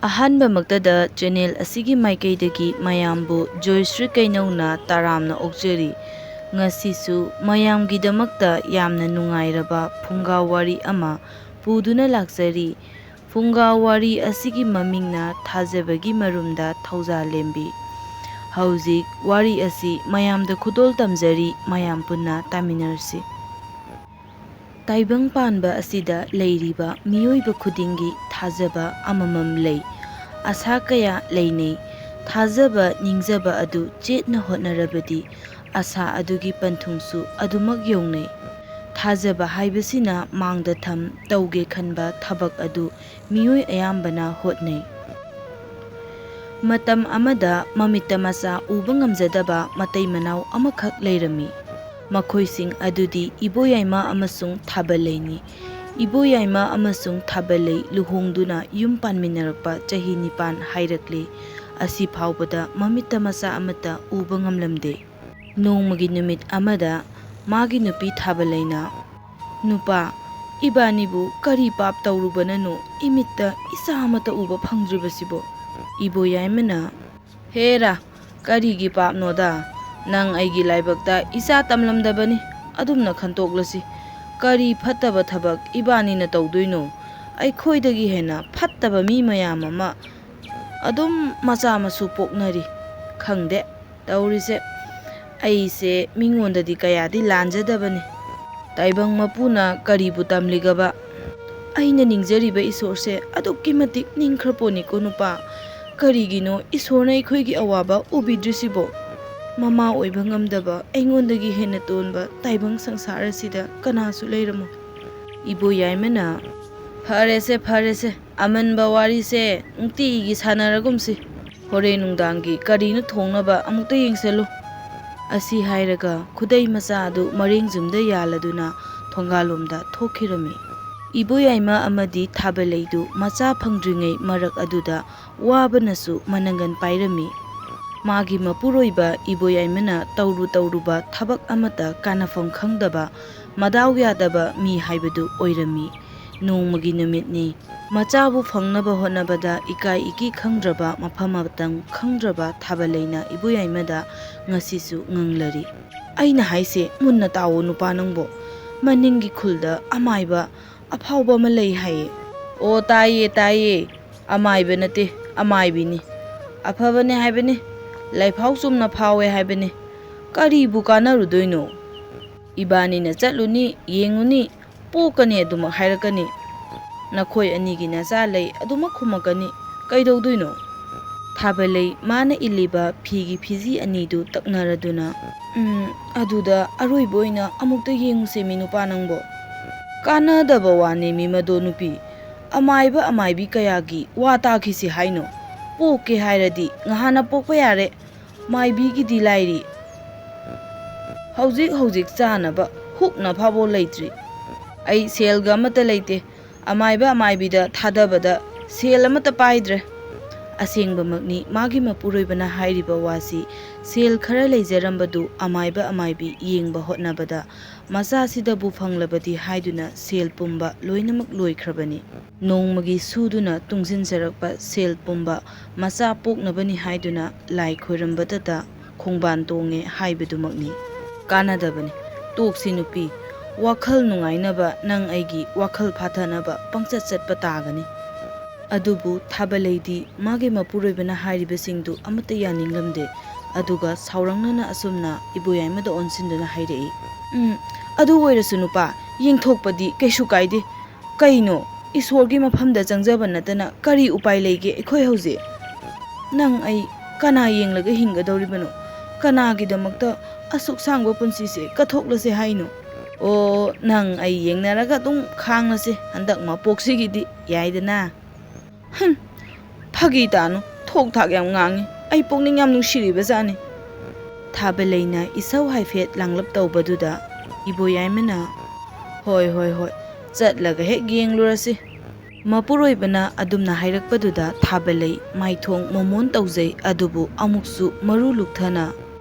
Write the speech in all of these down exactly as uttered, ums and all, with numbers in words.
ꯑꯍꯥꯟꯕꯃꯛꯇꯗ channel ꯑꯁꯤꯒꯤ ꯃꯥꯏꯀꯩꯗꯒꯤ ꯃꯌꯥꯝꯕꯨ ꯖꯣꯏꯁ꯭ꯔꯤ ꯀꯩꯅꯧꯅ ꯇꯔꯥꯝꯅ ꯑꯣꯛꯆꯔꯤ꯫ ꯉꯁꯤꯁꯨ ꯃꯌꯥꯝꯒꯤꯗꯃꯛꯇ ꯌꯥꯝꯅ ꯅꯨꯡꯉꯥꯏꯔꯕ ꯐꯨꯡꯒꯥ ꯋꯥꯔꯤ ꯑꯃ ꯄꯨꯗꯨꯅ ꯂꯥꯛꯆꯔꯤ꯫ ꯐꯨꯡꯒꯥ ꯋꯥꯔꯤ ꯑꯁꯤꯒꯤ ꯃꯃꯤꯡꯅ ꯊꯥꯖꯕꯒꯤ ꯃꯔꯨꯝꯗ ꯊꯧꯖꯥꯜ ꯂꯦꯝꯕꯤ꯫ ꯍꯧꯖꯤꯛ ꯋꯥꯔꯤ ꯑꯁꯤ ꯃꯌꯥꯝꯗ ꯈꯨꯗꯣꯜ ꯇꯝꯖꯔꯤ, ꯃꯌꯥꯝ ꯄꯨꯟꯅ ꯇꯥꯃꯤꯟꯅꯔꯁꯤ꯫ ꯇꯥꯏꯕꯪ ꯄꯥꯟꯕ ꯑꯁꯤꯗ ꯂꯩꯔꯤꯕ ꯃꯤꯑꯣꯏꯕ ꯈꯨꯗꯤꯡꯒꯤ ꯊꯥꯖꯕ ꯑꯃꯃꯝ ꯂꯩ꯫ ꯑꯁꯥ ꯀꯌꯥ ꯂꯩꯅꯩ꯫ ꯊꯥꯖꯕ, ꯅꯤꯡꯖꯕ ꯑꯗꯨ ꯆꯦꯠꯅ ꯍꯣꯠꯅꯔꯕꯗꯤ ꯑꯁꯥ ꯑꯗꯨꯒꯤ ꯄꯟꯊꯨꯡꯁꯨ ꯑꯗꯨꯃꯛ ꯌꯧꯅꯩ꯫ ꯊꯥꯖꯕ ꯍꯥꯏꯕꯁꯤꯅ ꯃꯥꯡꯗ ꯊꯝ ꯇꯧꯒꯦ ꯈꯟꯕ ꯊꯕꯛ ꯑꯗꯨ ꯃꯤꯑꯣꯏ ꯑꯌꯥꯝꯕꯅ ꯍꯣꯠꯅꯩ꯫ ꯃꯇꯝ ꯑꯃꯗ ꯃꯃꯤꯠꯇ ꯃꯆꯥ ꯎꯕ ꯉꯝꯖꯗꯕ ꯃꯇꯩ ꯃꯅꯥꯎ ꯑꯃꯈꯛ ꯂꯩꯔꯝꯃꯤ꯫ ꯃꯈꯣꯏꯁꯤꯡ ꯑꯗꯨꯗꯤ ꯏꯕꯣꯌꯥꯏꯃ ꯑꯃꯁꯨꯡ ꯊꯥꯕꯜꯂꯩꯅꯤ꯫ ꯏꯕꯣꯌꯥꯏꯃ ꯑꯃꯁꯨꯡ ꯊꯥꯕꯜꯂꯩ ꯂꯨꯍꯣꯡꯗꯨꯅ ꯌꯨꯝ ꯄꯥꯟꯃꯤꯟꯅꯔꯛꯄ ꯆꯍꯤ ꯅꯤꯄꯥꯟ ꯍꯥꯏꯔꯛꯂꯦ꯫ ꯑꯁꯤ ꯐꯥꯎꯕꯗ ꯃꯃꯤꯠꯇ ꯃꯆꯥ ꯑꯃꯠꯇ ꯎꯕ ꯉꯝꯂꯝꯗꯦ꯫ ꯅꯣꯡꯃꯒꯤ ꯅꯨꯃꯤꯠ ꯑꯃꯗ ꯃꯥꯒꯤ ꯅꯨꯄꯤ ꯊꯥꯕꯜꯂꯩꯅ, "ꯅꯨꯄꯥ, ꯏꯕꯥꯅꯤꯕꯨ ꯀꯔꯤ ꯄꯥꯞ ꯇꯧꯔꯨꯕꯅꯅꯣ ꯏꯃꯤꯠꯇ ꯏꯆꯥ ꯑꯃꯠꯇ ꯎꯕ ꯐꯪꯗ꯭ꯔꯤꯕꯁꯤꯕꯣ?" ꯏꯕꯣꯌꯥꯏꯃꯅ, "ꯍꯦꯔꯥ, ꯀꯔꯤꯒꯤ ꯄꯥꯞꯅꯣꯗ? ꯅꯪ ꯑꯩꯒꯤ ꯂꯥꯏꯕꯛꯇ ꯏꯆꯥ ꯇꯝꯂꯝꯗꯕꯅꯤ꯫ ꯑꯗꯨꯝꯅ ꯈꯟꯇꯣꯛꯂꯁꯤ꯫ ꯀꯔꯤ ꯐꯠꯇꯕ ꯊꯕꯛ ꯏꯕꯥꯅꯤꯅ ꯇꯧꯗꯣꯏꯅꯣ? ꯑꯩꯈꯣꯏꯗꯒꯤ ꯍꯦꯟꯅ ꯐꯠꯇꯕ ꯃꯤ ꯃꯌꯥꯝ ꯑꯃ ꯑꯗꯨꯝ ꯃꯆꯥ ꯃꯁꯨ ꯄꯣꯛꯅꯔꯤ꯫ ꯈꯪꯗꯦ ꯇꯧꯔꯤꯁꯦ꯫ ꯑꯩꯁꯦ ꯃꯤꯉꯣꯟꯗꯗꯤ ꯀꯌꯥꯗꯤ ꯂꯥꯟꯖꯗꯕꯅꯤ꯫ ꯇꯥꯏꯕꯪ ꯃꯄꯨꯅ ꯀꯔꯤꯕꯨ ꯇꯝꯂꯤꯒꯕ? ꯑꯩꯅ ꯅꯤꯡꯖꯔꯤꯕ ꯏꯁꯣꯔꯁꯦ ꯑꯗꯨꯛꯀꯤ ꯃꯇꯤꯛ ꯅꯤꯡꯈ꯭ꯔ ꯄꯣꯠꯅꯤꯀꯣ ꯅꯨꯄꯥ꯫ ꯀꯔꯤꯒꯤꯅꯣ ꯏꯁꯣꯔꯅ ꯑꯩꯈꯣꯏꯒꯤ ꯑꯋꯥꯕ ꯎꯕꯤꯗ꯭ꯔꯤꯁꯤꯕꯣ? ꯃꯃꯥ ꯑꯣꯏꯕ ꯉꯝꯗꯕ ꯑꯩꯉꯣꯟꯗꯒꯤ ꯍꯦꯟꯅ ꯇꯣꯟꯕ ꯇꯥꯏꯕꯪ ꯁꯪꯁꯥꯔ ꯑꯁꯤꯗ ꯀꯅꯥꯁꯨ ꯂꯩꯔꯝꯃꯣꯏ꯫" ꯏꯕꯣꯌꯥꯏꯃꯅ, "ꯐꯔꯦꯁꯦ, ꯐꯔꯦꯁꯦ, ꯑꯃꯟꯕ ꯋꯥꯔꯤꯁꯦ ꯅꯨꯡꯇꯤꯒꯤ ꯁꯥꯟꯅꯔꯒꯨꯝꯁꯤ꯫ ꯍꯣꯔꯦꯟ ꯅꯨꯡꯗꯥꯡꯒꯤ ꯀꯔꯤꯅꯣ ꯊꯣꯡꯅꯕ ꯑꯃꯨꯛꯇ ꯌꯦꯡꯁꯜꯂꯨ꯫" ꯑꯁꯤ ꯍꯥꯏꯔꯒ ꯈꯨꯗꯩ ꯃꯆꯥ ꯑꯗꯨ ꯃꯔꯦꯡꯖꯨꯝꯗ ꯌꯥꯜꯂꯗꯨꯅ ꯊꯣꯡꯒꯥꯜꯂꯣꯝꯗ ꯊꯣꯛꯈꯤꯔꯝꯃꯤ꯫ ꯏꯕꯣꯌꯥꯏꯃ ꯑꯃꯗꯤ ꯊꯥꯕꯜꯂꯩꯗꯨ ꯃꯆꯥ ꯐꯪꯗ꯭ꯔꯤꯉꯩ ꯃꯔꯛ ꯑꯗꯨꯗ ꯋꯥꯕꯅꯁꯨ ꯃꯅꯪꯒꯟ ꯄꯥꯏꯔꯝꯃꯤ꯫ ꯃꯥꯒꯤ ꯃꯄꯨꯔꯣꯏꯕ ꯏꯕꯣꯌꯥꯏꯃꯅ ꯇꯧꯔꯨ ꯇꯧꯔꯨꯕ ꯊꯕꯛ ꯑꯃꯠꯇ ꯀꯥꯟꯅꯐꯝ ꯈꯪꯗꯕ, ꯃꯗꯥꯎ ꯌꯥꯗꯕ ꯃꯤ ꯍꯥꯏꯕꯗꯨ ꯑꯣꯏꯔꯝꯃꯤ꯫ ꯅꯣꯡꯃꯒꯤ ꯅꯨꯃꯤꯠꯅꯤ꯫ ꯃꯆꯥꯕꯨ ꯐꯪꯅꯕ ꯍꯣꯠꯅꯕꯗ ꯏꯀꯥꯏ ꯏꯀꯤ ꯈꯪꯗ꯭ꯔꯕ, ꯃꯐꯝ ꯃꯇꯝ ꯈꯪꯗ꯭ꯔꯕ ꯊꯥꯕꯂꯩꯅ ꯏꯕꯣꯌꯥꯏꯃꯗ ꯉꯁꯤꯁꯨ ꯉꯪꯂꯔꯤ꯫ "ꯑꯩꯅ ꯍꯥꯏꯁꯦ ꯃꯨꯟꯅ ꯇꯥꯎꯑꯣ ꯅꯨꯄꯥ ꯅꯪꯕꯣ꯫ ꯃꯅꯤꯡꯒꯤ ꯈꯨꯜꯗ ꯑꯃꯥꯏꯕ ꯑꯐꯥꯎꯕ ꯑꯃ ꯂꯩ ꯍꯥꯏꯌꯦ꯫" "ꯑꯣ, ꯇꯥꯏꯌꯦ, ꯇꯥꯏꯌꯦ꯫ ꯑꯃꯥꯏꯕ ꯅꯠꯇꯦ, ꯑꯃꯥꯏꯕꯤꯅꯤ꯫ ꯑꯐꯕꯅꯦ ꯍꯥꯏꯕꯅꯤ꯫ ꯂꯥꯏꯐꯥꯎ ꯆꯨꯝꯅ ꯐꯥꯎꯋꯦ ꯍꯥꯏꯕꯅꯤ꯫ ꯀꯔꯤꯕꯨ ꯀꯥꯟꯅꯔꯨꯗꯣꯏꯅꯣ? ꯏꯕꯥꯅꯤꯅ ꯆꯠꯂꯨꯅꯤ, ꯌꯦꯡꯉꯨꯅꯤ, ꯄꯣꯛꯀꯅꯤ ꯑꯗꯨꯃꯛ ꯍꯥꯏꯔꯛꯀꯅꯤ꯫ ꯅꯈꯣꯏ ꯑꯅꯤꯒꯤ ꯅꯆꯥ ꯂꯩ ꯑꯗꯨꯃꯛ ꯈꯨꯝꯃꯛꯀꯅꯤ꯫ ꯀꯩꯗꯧꯗꯣꯏꯅꯣ?" ꯊꯥꯕꯂꯩ ꯃꯥꯅ ꯏꯜꯂꯤꯕ ꯐꯤꯒꯤ ꯐꯤꯖꯤ ꯑꯅꯤꯗꯨ ꯇꯛꯅꯔꯗꯨꯅ, "ꯎꯝ, ꯑꯗꯨꯗ ꯑꯔꯣꯏꯕ ꯑꯣꯏꯅ ꯑꯃꯨꯛꯇ ꯌꯦꯡꯉꯨꯁꯦ ꯃꯤ ꯅꯨꯄꯥ ꯅꯪꯕꯣ꯫ ꯀꯥꯟꯅꯗꯕ ꯋꯥꯅꯦ ꯃꯤ ꯃꯗꯣ ꯅꯨꯄꯤ꯫ ꯑꯃꯥꯏꯕ ꯑꯃꯥꯏꯕꯤ ꯀꯌꯥꯒꯤ ꯋꯥ ꯇꯥꯈꯤꯁꯤ ꯍꯥꯏꯅꯣ? ꯄꯣꯛꯀꯦ ꯍꯥꯏꯔꯗꯤ ꯉꯍꯥꯟꯅ ꯄꯣꯛꯄ ꯌꯥꯔꯦ꯫ ꯃꯥꯏꯕꯤꯒꯤꯗꯤ ꯂꯥꯏꯔꯤ꯫ ꯍꯧꯖꯤꯛ ꯍꯧꯖꯤꯛ ꯆꯥꯅꯕ ꯍꯨꯛꯅ ꯐꯥꯎꯕ ꯂꯩꯇ꯭ꯔꯤ꯫ ꯑꯩ ꯁꯦꯜꯒ ꯑꯃꯠꯇ ꯂꯩꯇꯦ꯫ ꯑꯃꯥꯏꯕ ꯑꯃꯥꯏꯕꯤꯗ ꯊꯥꯗꯕꯗ ꯁꯦꯜ ꯑꯃꯠꯇ ꯄꯥꯏꯗ꯭ꯔꯦ꯫" ꯑꯁꯦꯡꯕꯃꯛꯅꯤ, ꯃꯥꯒꯤ ꯃꯄꯨꯔꯣꯏꯕꯅ ꯍꯥꯏꯔꯤꯕ ꯋꯥꯁꯤ ꯁꯦꯜ ꯈꯔ ꯂꯩꯖꯔꯝꯕꯗꯨ ꯑꯃꯥꯏꯕ ꯑꯃꯥꯏꯕꯤ ꯌꯦꯡꯕ ꯍꯣꯠꯅꯕꯗ ꯃꯆꯥꯁꯤꯗꯕꯨ ꯐꯪꯂꯕꯗꯤ ꯍꯥꯏꯗꯨꯅ ꯁꯦꯜ ꯄꯨꯝꯕ ꯂꯣꯏꯅꯃꯛ ꯂꯣꯏꯈ꯭ꯔꯕꯅꯤ꯫ ꯅꯣꯡꯃꯒꯤ ꯁꯨꯗꯨꯅ ꯇꯨꯡꯁꯤꯟꯖꯔꯛꯄ ꯁꯦꯜ ꯄꯨꯝꯕ ꯃꯆꯥ ꯄꯣꯛꯅꯕꯅꯤ ꯍꯥꯏꯗꯨꯅ ꯂꯥꯏ ꯈꯣꯏꯔꯝꯕꯗꯇ ꯈꯣꯡꯕꯥꯟ ꯇꯣꯡꯉꯦ ꯍꯥꯏꯕꯗꯨꯃꯛꯅꯤ꯫ ꯀꯥꯟꯅꯗꯕꯅꯤ꯫ ꯇꯣꯛꯁꯤ ꯅꯨꯄꯤ꯫ ꯋꯥꯈꯜ ꯅꯨꯡꯉꯥꯏꯅꯕ ꯅꯪ ꯑꯩꯒꯤ ꯋꯥꯈꯜ ꯐꯥꯊꯅꯕ ꯄꯪꯆꯠ ꯆꯠꯄ ꯇꯥꯒꯅꯤ꯫ ꯑꯗꯨꯕꯨ ꯊꯥꯕꯂꯩꯗꯤ ꯃꯥꯒꯤ ꯃꯄꯨꯔꯣꯏꯕꯅ ꯍꯥꯏꯔꯤꯕꯁꯤꯡꯗꯨ ꯑꯃꯠꯇ ꯌꯥꯅꯤꯡꯂꯝꯗꯦ꯫ ꯑꯗꯨꯒ ꯁꯥꯎꯔꯪꯅꯅ ꯑꯁꯨꯝꯅ ꯏꯕꯣꯌꯥꯏꯃꯗ ꯑꯣꯟꯁꯤꯟꯗꯨꯅ ꯍꯥꯏꯔꯛꯏ꯫ "ꯎꯝ, ꯑꯗꯨ ꯑꯣꯏꯔꯁꯨ ꯅꯨꯄꯥ, ꯌꯦꯡꯊꯣꯛꯄꯗꯤ ꯀꯩꯁꯨ ꯀꯥꯏꯗꯦ꯫ ꯀꯩꯅꯣ, ꯏꯁꯣꯔꯒꯤ ꯃꯐꯝꯗ ꯆꯪꯖꯕ ꯅꯠꯇꯅ ꯀꯔꯤ ꯎꯄꯥꯏ ꯂꯩꯒꯦ ꯑꯩꯈꯣꯏ ꯍꯧꯖꯤꯛ? ꯅꯪ ꯑꯩ ꯀꯅꯥ ꯌꯦꯡꯂꯒ ꯍꯤꯡꯒꯗꯧꯔꯤꯕꯅꯣ? ꯀꯅꯥꯒꯤꯗꯃꯛꯇ ꯑꯁꯨꯛ ꯁꯥꯡꯕ ꯄꯨꯟꯁꯤꯁꯦ ꯀꯠꯊꯣꯛꯂꯁꯦ ꯍꯥꯏꯅꯣ?" "ꯑꯣ, ꯅꯪ ꯑꯩ ꯌꯦꯡꯅꯔꯒ ꯑꯗꯨꯝ ꯈꯥꯡꯂꯁꯦ ꯍꯟꯗꯛ ꯃꯄꯣꯛꯁꯤꯒꯤꯗꯤ, ꯌꯥꯏꯗꯅ?" "ꯍꯨꯝ, ꯐꯥꯒꯤ ꯇꯥꯅꯨ, ꯊꯣꯛ ꯊꯥꯛ ꯌꯥꯝ ꯉꯥꯡꯉꯤ꯫ ꯑꯩ ꯄꯨꯛꯅꯤꯡ ꯌꯥꯝ ꯅꯨꯡꯁꯤꯔꯤꯕꯖꯥꯠꯅꯤ꯫" ꯊꯥꯕꯂꯩꯅ ꯏꯁꯧ ꯍꯥꯏꯐꯦꯠ ꯂꯥꯡꯂꯞ ꯇꯧꯕꯗꯨꯗ ꯏꯕꯣꯌꯥꯏꯃꯅ, "ꯍꯣꯏ, ꯍꯣꯏ, ꯍꯣꯏ, ꯆꯠꯂꯒ ꯍꯦꯛ ꯌꯦꯡꯂꯨꯔꯁꯤ꯫" ꯃꯄꯨꯔꯣꯏꯕꯅ ꯑꯗꯨꯝꯅ ꯍꯥꯏꯔꯛꯄꯗꯨꯗ ꯊꯥꯕꯂꯩ ꯃꯥꯏꯊꯣꯡ ꯃꯣꯃꯣꯟ ꯇꯧꯖꯩ, ꯑꯗꯨꯕꯨ ꯑꯃꯨꯛꯁꯨ ꯃꯔꯨ ꯂꯨꯛꯊꯅ,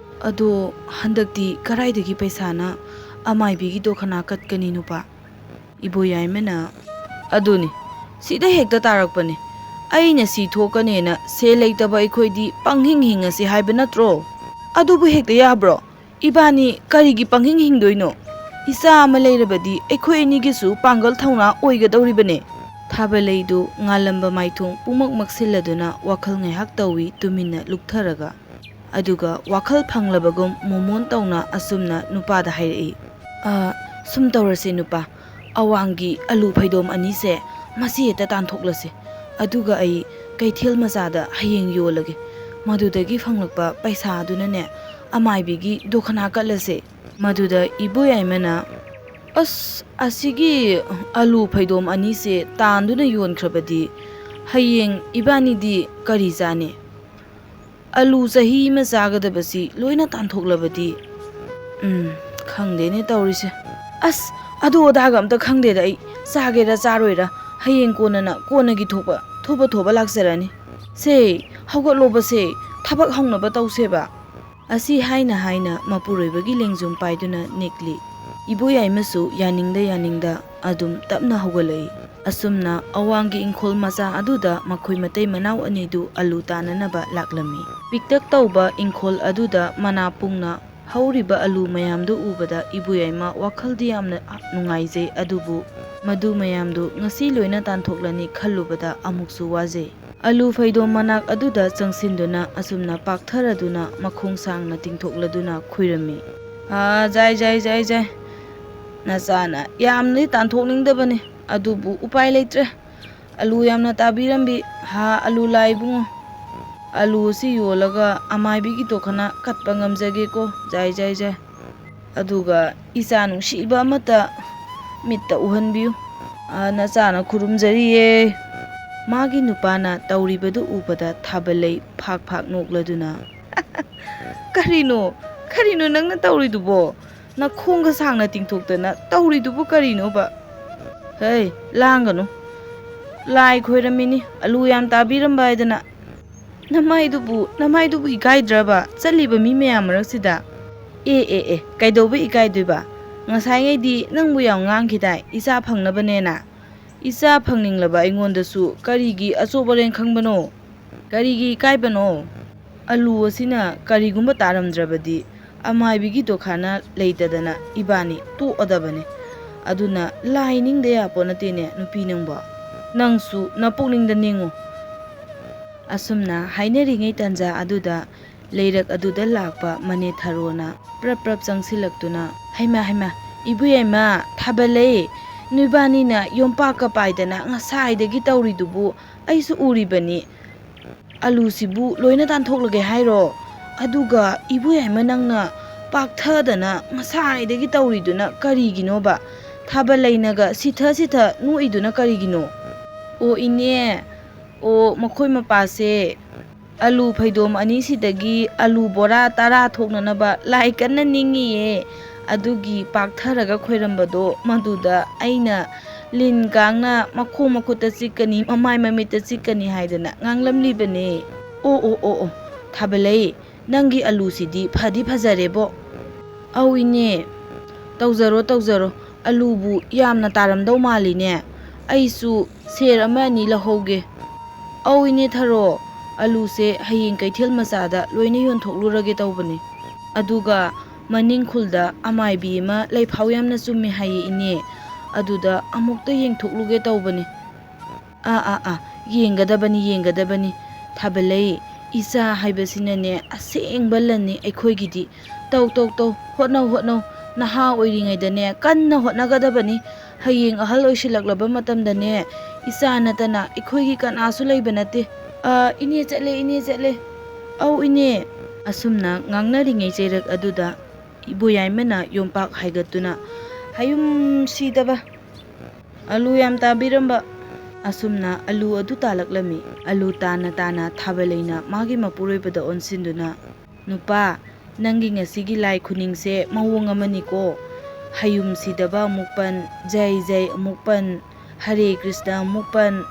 "ꯑꯗꯣ ꯍꯟꯗꯛꯇꯤ ꯀꯔꯥꯏꯗꯒꯤ ꯄꯩꯁꯥꯅ ꯑꯃꯥꯏꯕꯤꯒꯤ ꯗꯣꯈꯅꯥ ꯀꯠꯀꯅꯤ ꯅꯨꯄꯥ?" ꯏꯕꯣꯌꯥꯏꯃꯅ, ꯑꯗꯨꯅꯤ, ꯁꯤꯗ ꯍꯦꯛꯇ ꯇꯥꯔꯛꯄꯅꯤ꯫ ꯑꯩꯅ ꯁꯤ ꯊꯣꯛꯀꯅꯦꯅ ꯁꯦꯜ ꯂꯩꯇꯕ ꯑꯩꯈꯣꯏꯗꯤ ꯄꯪꯍꯤꯡ ꯍꯤꯡꯉꯁꯤ ꯍꯥꯏꯕ ꯅꯠꯇ꯭ꯔꯣ? ꯑꯗꯨꯕꯨ ꯍꯦꯛꯇ ꯌꯥꯕ꯭ꯔꯣ? ꯏꯕꯥꯅꯤ ꯀꯔꯤꯒꯤ ꯄꯪꯍꯤꯡ ꯍꯤꯡꯗꯣꯏꯅꯣ? ꯏꯆꯥ ꯑꯃ ꯂꯩꯔꯕꯗꯤ ꯑꯩꯈꯣꯏ ꯑꯅꯤꯒꯤꯁꯨ ꯄꯥꯡꯒꯜ ꯊꯧꯅꯥ ꯑꯣꯏꯒꯗꯧꯔꯤꯕꯅꯦ꯫ ꯊꯥꯕꯂꯩꯗꯨ ꯉꯥꯜꯂꯝꯕ ꯃꯥꯏꯊꯣꯡ ꯄꯨꯝꯃꯛ ꯃꯛꯁꯤꯜꯂꯗꯨꯅ ꯋꯥꯈꯜ ꯉꯥꯏꯍꯥꯛ ꯇꯧꯏ ꯇꯨꯃꯤꯟꯅ ꯂꯨꯞꯊꯔꯒ꯫ ꯑꯗꯨꯒ ꯋꯥꯈꯜ ꯐꯪꯂꯕꯒꯨꯝ ꯃꯣꯃꯣꯟ ꯇꯧꯅ ꯑꯁꯨꯝꯅ ꯅꯨꯄꯥꯗ ꯍꯥꯏꯔꯛꯏ, "ꯑ, ꯁꯨꯝ ꯇꯧꯔꯁꯦ ꯅꯨꯄꯥ, ꯑꯋꯥꯡꯒꯤ ꯑꯂꯨ ꯐꯩꯗꯣꯝ ꯑꯅꯤꯁꯦ ꯃꯁꯤ ꯍꯦꯛꯇ ꯇꯥꯟꯊꯣꯛꯂꯁꯦ꯫ ꯑꯗꯨꯒ ꯑꯩ ꯀꯩꯊꯦꯜ ꯃꯆꯥꯗ ꯍꯌꯦꯡ ꯌꯣꯜꯂꯒꯦ꯫ ꯃꯗꯨꯗꯒꯤ ꯐꯪꯂꯛꯄ ꯄꯩꯁꯥ ꯑꯗꯨꯅꯅꯦ ꯑꯃꯥꯏꯕꯤꯒꯤ ꯗꯣꯈꯅꯥ ꯀꯠꯂꯁꯦ꯫ ꯃꯗꯨꯗ ꯏꯕꯣꯌꯥꯏꯃꯅ, "ꯑꯁ, ꯑꯁꯤꯒꯤ ꯑꯂꯨ ꯐꯩꯗꯣꯝ ꯑꯅꯤꯁꯦ ꯇꯥꯟꯗꯨꯅ ꯌꯣꯟꯈ꯭ꯔꯕꯗꯤ ꯍꯌꯦꯡ ꯏꯕꯥꯅꯤꯗꯤ ꯀꯔꯤ ꯆꯥꯅꯤ? ꯑꯂꯨ ꯆꯍꯤ ꯑꯃ ꯆꯥꯒꯗꯕꯁꯤ ꯂꯣꯏꯅ ꯇꯥꯟꯊꯣꯛꯂꯕꯗꯤ, ꯎꯝ, ꯈꯪꯗꯦꯅꯦ ꯇꯧꯔꯤꯁꯦ꯫ ꯑꯁ, ꯑꯗꯨ ꯑꯗꯥꯒ ꯑꯝꯇ ꯈꯪꯗꯦꯗ ꯑꯩ꯫ ꯆꯥꯒꯦꯔꯥ ꯆꯥꯔꯣꯏꯔꯥ, ꯍꯌꯦꯡ ꯀꯣꯟꯅꯅ ꯀꯣꯟꯅꯒꯤ ꯊꯣꯛꯄ, ꯊꯣꯛꯄ ꯊꯣꯛꯄ ꯂꯥꯛꯆꯔꯅꯤ꯫ ꯁꯦ, ꯍꯧꯒꯠꯂꯣꯕꯁꯦ, ꯊꯕꯛ ꯍꯧꯅꯕ ꯇꯧꯁꯦꯕ"꯫ ꯑꯁꯤ ꯍꯥꯏꯅ ꯍꯥꯏꯅ ꯃꯄꯨꯔꯣꯏꯕꯒꯤ ꯂꯦꯡꯖꯨꯝ ꯄꯥꯏꯗꯨꯅ ꯅꯤꯛꯂꯤ꯫ ꯏꯕꯣꯌꯥꯏꯃꯁꯨ ꯌꯥꯅꯤꯡꯗ ꯌꯥꯅꯤꯡꯗ ꯑꯗꯨꯝ ꯇꯞꯅ ꯍꯧꯒꯠꯂꯛꯏ꯫ ꯑꯁꯨꯝꯅ ꯑꯋꯥꯡꯒꯤ ꯏꯪꯈꯣꯜ ꯃꯆꯥ ꯑꯗꯨꯗ ꯃꯈꯣꯏ ꯃꯇꯩ ꯃꯅꯥꯎ ꯑꯅꯤꯗꯨ ꯑꯂꯨ ꯇꯥꯅꯅꯕ ꯂꯥꯛꯂꯝꯃꯤ꯫ ꯄꯤꯛꯇꯛ ꯇꯧꯕ ꯏꯪꯈꯣꯜ ꯑꯗꯨꯗ ꯃꯅꯥ ꯄꯨꯡꯅ ꯍꯧꯔꯤꯕ ꯑꯂꯨ ꯃꯌꯥꯝꯗꯨ ꯎꯕꯗ ꯏꯕꯣꯌꯥꯏꯃ ꯋꯥꯈꯜꯗꯤ ꯌꯥꯝꯅ ꯅꯨꯡꯉꯥꯏꯖꯩ, ꯑꯗꯨꯕꯨ ꯃꯗꯨ ꯃꯌꯥꯝꯗꯨ ꯉꯁꯤ ꯂꯣꯏꯅ ꯇꯥꯟꯊꯣꯛꯂꯅꯤ ꯈꯜꯂꯨꯕꯗ ꯑꯃꯨꯛꯁꯨ ꯋꯥꯖꯩ꯫ ꯑꯂꯨ ꯐꯩꯗꯣꯝ ꯃꯅꯥꯛ ꯑꯗꯨꯗ ꯆꯪꯁꯤꯟꯗꯨꯅ ꯑꯁꯨꯝꯅ ꯄꯥꯛꯊꯔꯗꯨꯅ ꯃꯈꯣꯡ ꯁꯥꯡꯅ ꯇꯤꯡꯊꯣꯛꯂꯗꯨꯅ ꯈꯨꯏꯔꯝꯃꯤ꯫ "ꯍꯥ, ꯖꯥꯏ, ꯖꯥꯏ, ꯖꯥꯏ, ꯖꯥꯏ꯫ ꯅꯆꯥꯅ ꯌꯥꯝꯅꯗꯤ ꯇꯥꯟꯊꯣꯛꯅꯤꯡꯗꯕꯅꯤ, ꯑꯗꯨꯕꯨ ꯎꯄꯥꯏ ꯂꯩꯇ꯭ꯔꯦ꯫ ꯑꯂꯨ ꯌꯥꯝꯅ ꯇꯥꯕꯤꯔꯝꯕꯤ, ꯍꯥ, ꯑꯂꯨ ꯂꯥꯏ ꯏꯕꯨꯡꯉꯣ꯫ ꯑꯂꯨ ꯑꯁꯤ ꯌꯣꯜꯂꯒ ꯑꯃꯥꯏꯕꯤꯒꯤ ꯇꯣꯈꯅ ꯀꯠꯄ ꯉꯝꯖꯒꯦꯀꯣ, ꯖꯥꯏ, ꯖꯥꯏ, ꯖꯥꯏ꯫ ꯑꯗꯨꯒ ꯏꯆꯥ ꯅꯨꯡꯁꯤꯕ ꯑꯃꯠꯇ ꯃꯤꯠꯇ ꯎꯍꯟꯕꯤꯌꯨ꯫ ꯑ, ꯅꯆꯥꯅ ꯈꯨꯔꯨꯝꯖꯔꯤꯌꯦ"꯫ ꯃꯥꯒꯤ ꯅꯨꯄꯥꯅ ꯇꯧꯔꯤꯕꯗꯨ ꯎꯕꯗ ꯊꯥꯕꯂꯩ ꯐꯥꯛ ꯐꯥꯛ ꯅꯣꯛꯂꯗꯨꯅ, "ꯀꯔꯤꯅꯣ, ꯀꯔꯤꯅꯣ ꯅꯪꯅ ꯇꯧꯔꯤꯗꯨꯕꯣ? ꯅꯈꯣꯡꯒ ꯁꯥꯡꯅ ꯇꯤꯡꯊꯣꯛꯇꯅ ꯇꯧꯔꯤꯗꯨꯕꯨ ꯀꯔꯤꯅꯣꯕ? ꯍꯩ, ꯂꯥꯡꯒꯅꯨ꯫ ꯂꯥꯏ ꯈꯣꯏꯔꯝꯃꯤꯅꯤ, ꯑꯂꯨ ꯌꯥꯝ ꯇꯥꯕꯤꯔꯝꯕ ꯍꯥꯏꯗꯅ꯫ ꯅꯃꯥꯏꯗꯨꯕꯨ, ꯅꯃꯥꯏꯗꯨꯕꯨ ꯏꯀꯥꯏꯗ꯭ꯔꯕ, ꯆꯠꯂꯤꯕ ꯃꯤ ꯃꯌꯥꯝ ꯃꯔꯛꯁꯤꯗ?" "ꯑꯦ, ꯑꯦ, ꯑꯦ, ꯀꯩꯗꯧꯕꯩ ꯏꯀꯥꯏꯗꯣꯏꯕ? ꯉꯁꯥꯏꯉꯩꯗꯤ ꯅꯪꯕꯨ ꯌꯥꯝ ꯉꯥꯡꯈꯤꯗꯥꯏ, ꯏꯆꯥ ꯐꯪꯅꯕꯅꯦꯅ?" ꯏꯆꯥ ꯐꯪꯅꯤꯡꯂꯕ ꯑꯩꯉꯣꯟꯗꯁꯨ ꯀꯔꯤꯒꯤ ꯑꯆꯣꯞ ꯑꯔꯦꯡ ꯈꯪꯕꯅꯣ? ꯀꯔꯤꯒꯤ ꯏꯀꯥꯏꯕꯅꯣ? ꯑꯂꯨ ꯑꯁꯤꯅ ꯀꯔꯤꯒꯨꯝꯕ ꯇꯥꯔꯝꯗ꯭ꯔꯕꯗꯤ ꯑꯃꯥꯏꯕꯤꯒꯤ ꯗꯣꯈꯥꯅ ꯂꯩꯇꯗꯅ ꯏꯕꯥꯅꯤ ꯇꯣꯛꯑꯗꯕꯅꯤ꯫ ꯑꯗꯨꯅ ꯂꯥꯏ ꯅꯤꯡꯗ ꯌꯥꯄꯣꯠ ꯅꯠꯇꯦꯅꯦ ꯅꯨꯄꯤ ꯅꯪꯕꯣ꯫ ꯅꯪꯁꯨ ꯅꯄꯨꯛꯅꯤꯡꯗ ꯅꯤꯡꯉꯨ꯫ ꯑꯁꯨꯝꯅ ꯍꯥꯏꯅꯔꯤꯉꯩ ꯇꯥꯟꯖꯥ ꯑꯗꯨꯗ ꯂꯩꯔꯛ ꯑꯗꯨꯗ ꯂꯥꯛꯄ ꯃꯅꯦ ꯊꯔꯣꯅ ꯄ꯭ꯔꯞ ꯄ꯭ꯔꯞ ꯆꯪꯁꯤꯜꯂꯛꯇꯨꯅ, "ꯍꯩꯃꯥ, ꯍꯩꯃꯥ, ꯏꯕꯨꯌꯥꯏꯃ, ꯊꯥꯕꯂꯩ, ꯅꯣꯏꯕꯥꯅꯤꯅ ꯌꯣꯝꯄꯥꯛꯀ ꯄꯥꯏꯗꯅ ꯉꯁꯥꯏꯗꯒꯤ ꯇꯧꯔꯤꯗꯨꯕꯨ ꯑꯩꯁꯨ ꯎꯔꯤꯕꯅꯤ꯫ ꯑꯂꯨꯁꯤꯕꯨ ꯂꯣꯏꯅ ꯇꯥꯟꯊꯣꯛꯂꯒꯦ ꯍꯥꯏꯔꯣ? ꯑꯗꯨꯒ ꯏꯕꯨꯌꯥꯏꯃ ꯅꯪꯅ ꯄꯥꯛꯊꯗꯅ ꯉꯁꯥꯏꯗꯒꯤ ꯇꯧꯔꯤꯗꯨꯅ ꯀꯔꯤꯒꯤꯅꯣꯕ? ꯊꯥꯕꯂꯩꯅꯒ ꯁꯤꯊ ꯁꯤꯊ ꯅꯣꯛꯏꯗꯨꯅ ꯀꯔꯤꯒꯤꯅꯣ?" "ꯑꯣ ꯏꯅꯦ, ꯑꯣ ꯃꯈꯣꯏ ꯃꯄꯥꯁꯦ ꯑꯂꯨ ꯐꯩꯗꯣꯝ ꯑꯅꯤꯁꯤꯗꯒꯤ ꯑꯂꯨ ꯕꯣꯔꯥ ꯇꯔꯥ ꯊꯣꯛꯅꯅꯕ ꯂꯥꯏ ꯀꯟꯅ ꯅꯤꯡꯉꯤꯌꯦ꯫ ꯑꯗꯨꯒꯤ ꯄꯥꯛꯊꯔꯒ ꯈꯣꯏꯔꯝꯕꯗꯣ ꯃꯗꯨꯗ ꯑꯩꯅ ꯂꯤꯟ ꯀꯥꯡꯅ ꯃꯈꯣꯡ ꯃꯈꯨꯠꯇ ꯆꯤꯛꯀꯅꯤ, ꯃꯃꯥꯏ ꯃꯃꯤꯠꯇ ꯆꯤꯛꯀꯅꯤ ꯍꯥꯏꯗꯅ ꯉꯥꯡꯂꯝꯂꯤꯕꯅꯦ꯫" "ꯑꯣ, ꯑꯣ, ꯑꯣ, ꯑꯣ, ꯊꯥꯕꯂꯩ, ꯅꯪꯒꯤ ꯑꯂꯨꯁꯤꯗꯤ ꯐꯗꯤ ꯐꯖꯔꯦꯕꯣ꯫" "ꯑꯧ ꯏꯅꯦ, ꯇꯧꯖꯔꯣ, ꯇꯧꯖꯔꯣ꯫ ꯑꯂꯨꯕꯨ ꯌꯥꯝꯅ ꯇꯥꯔꯝꯗꯧ ꯃꯥꯜꯂꯤꯅꯦ꯫ ꯑꯩꯁꯨ ꯁꯦꯔ ꯑꯃ ꯑꯅꯤ ꯂꯧꯍꯧꯒꯦ꯫" "ꯑꯧ ꯏꯅꯦ ꯊꯔꯣ, ꯑꯂꯨꯁꯦ ꯍꯌꯦꯡ ꯀꯩꯊꯦꯜ ꯃꯆꯥꯗ ꯂꯣꯏꯅ ꯌꯣꯟꯊꯣꯛꯂꯨꯔꯒꯦ ꯇꯧꯕꯅꯦ꯫ ꯑꯗꯨꯒ ꯃꯅꯤꯡ ꯈꯨꯜꯗ ꯑꯃꯥꯏꯕꯤ ꯑꯃ ꯂꯩꯐꯥꯎ ꯌꯥꯝꯅ ꯆꯨꯝꯃꯤ ꯍꯥꯏꯌꯦ ꯏꯅꯦ꯫ ꯑꯗꯨꯗ ꯑꯃꯨꯛꯇ ꯌꯦꯡꯊꯣꯛꯂꯨꯒꯦ ꯇꯧꯕꯅꯦ꯫" "ꯑꯥ, ꯑꯥ, ꯑꯥ, ꯌꯦꯡꯒꯗꯕꯅꯤ, ꯌꯦꯡꯒꯗꯕꯅꯤ꯫ ꯊꯥꯕꯂꯩ, ꯏꯆꯥ ꯍꯥꯏꯕꯁꯤꯅꯅꯦ ꯑꯁꯦꯡꯕ ꯂꯟꯅꯤ ꯑꯩꯈꯣꯏꯒꯤꯗꯤ꯫ ꯇꯧ, ꯇꯧ, ꯇꯧ, ꯍꯣꯠꯅꯧ, ꯍꯣꯠꯅꯧ꯫ ꯅꯍꯥ ꯑꯣꯏꯔꯤꯉꯩꯗꯅꯦ ꯀꯟꯅ ꯍꯣꯠꯅꯒꯗꯕꯅꯤ꯫ ꯍꯌꯦꯡ ꯑꯍꯜ ꯑꯣꯏꯁꯤꯜꯂꯛꯂꯕ ꯃꯇꯝꯗꯅꯦ ꯏꯆꯥ ꯅꯠꯇꯅ ꯑꯩꯈꯣꯏꯒꯤ ꯀꯅꯥꯁꯨ ꯂꯩꯕ ꯅꯠꯇꯦ꯫" "ꯑ, ꯏꯅꯦ ꯆꯠꯂꯦ, ꯏꯅꯦ ꯆꯠꯂꯦ꯫" "ꯑꯧ ꯏꯅꯦ꯫" ꯑꯁꯨꯝꯅ ꯉꯥꯡꯅꯔꯤꯉꯩ ꯆꯩꯔꯛ ꯑꯗꯨꯗ ꯏꯕꯣꯌꯥꯏꯃꯅ ꯌꯣꯝꯄꯥꯛ ꯍꯥꯏꯒꯠꯇꯨꯅ, "ꯍꯌꯨꯝ ꯁꯤꯗꯕ! ꯑꯂꯨ ꯌꯥꯝ ꯇꯥꯕꯤꯔꯝꯕ꯫" ꯑꯁꯨꯝꯅ ꯑꯂꯨ ꯑꯗꯨ ꯇꯥꯜꯂꯛꯂꯝꯃꯤ꯫ ꯑꯂꯨ ꯇꯥꯅ ꯇꯥꯅ ꯊꯥꯕꯂꯩꯅ ꯃꯥꯒꯤ ꯃꯄꯨꯔꯣꯏꯕꯗ ꯑꯣꯟꯁꯤꯟꯗꯨꯅ, "ꯅꯨꯄꯥ, ꯅꯪꯒꯤ ꯉꯁꯤꯒꯤ ꯂꯥꯏ ꯈꯨꯅꯤꯡꯁꯦ ꯃꯑꯣꯡ ꯑꯃꯅꯤꯀꯣ꯫ ꯍꯌꯨꯝ ꯁꯤꯗꯕ ꯑꯃꯨꯛ ꯄꯟ, ꯖꯩ ꯖꯩ ꯑꯃꯨꯛ ꯄꯟ, ꯍꯔꯦ ꯀ꯭ꯔꯤꯁꯅ ꯑꯃꯨꯛ ꯄꯟ꯫"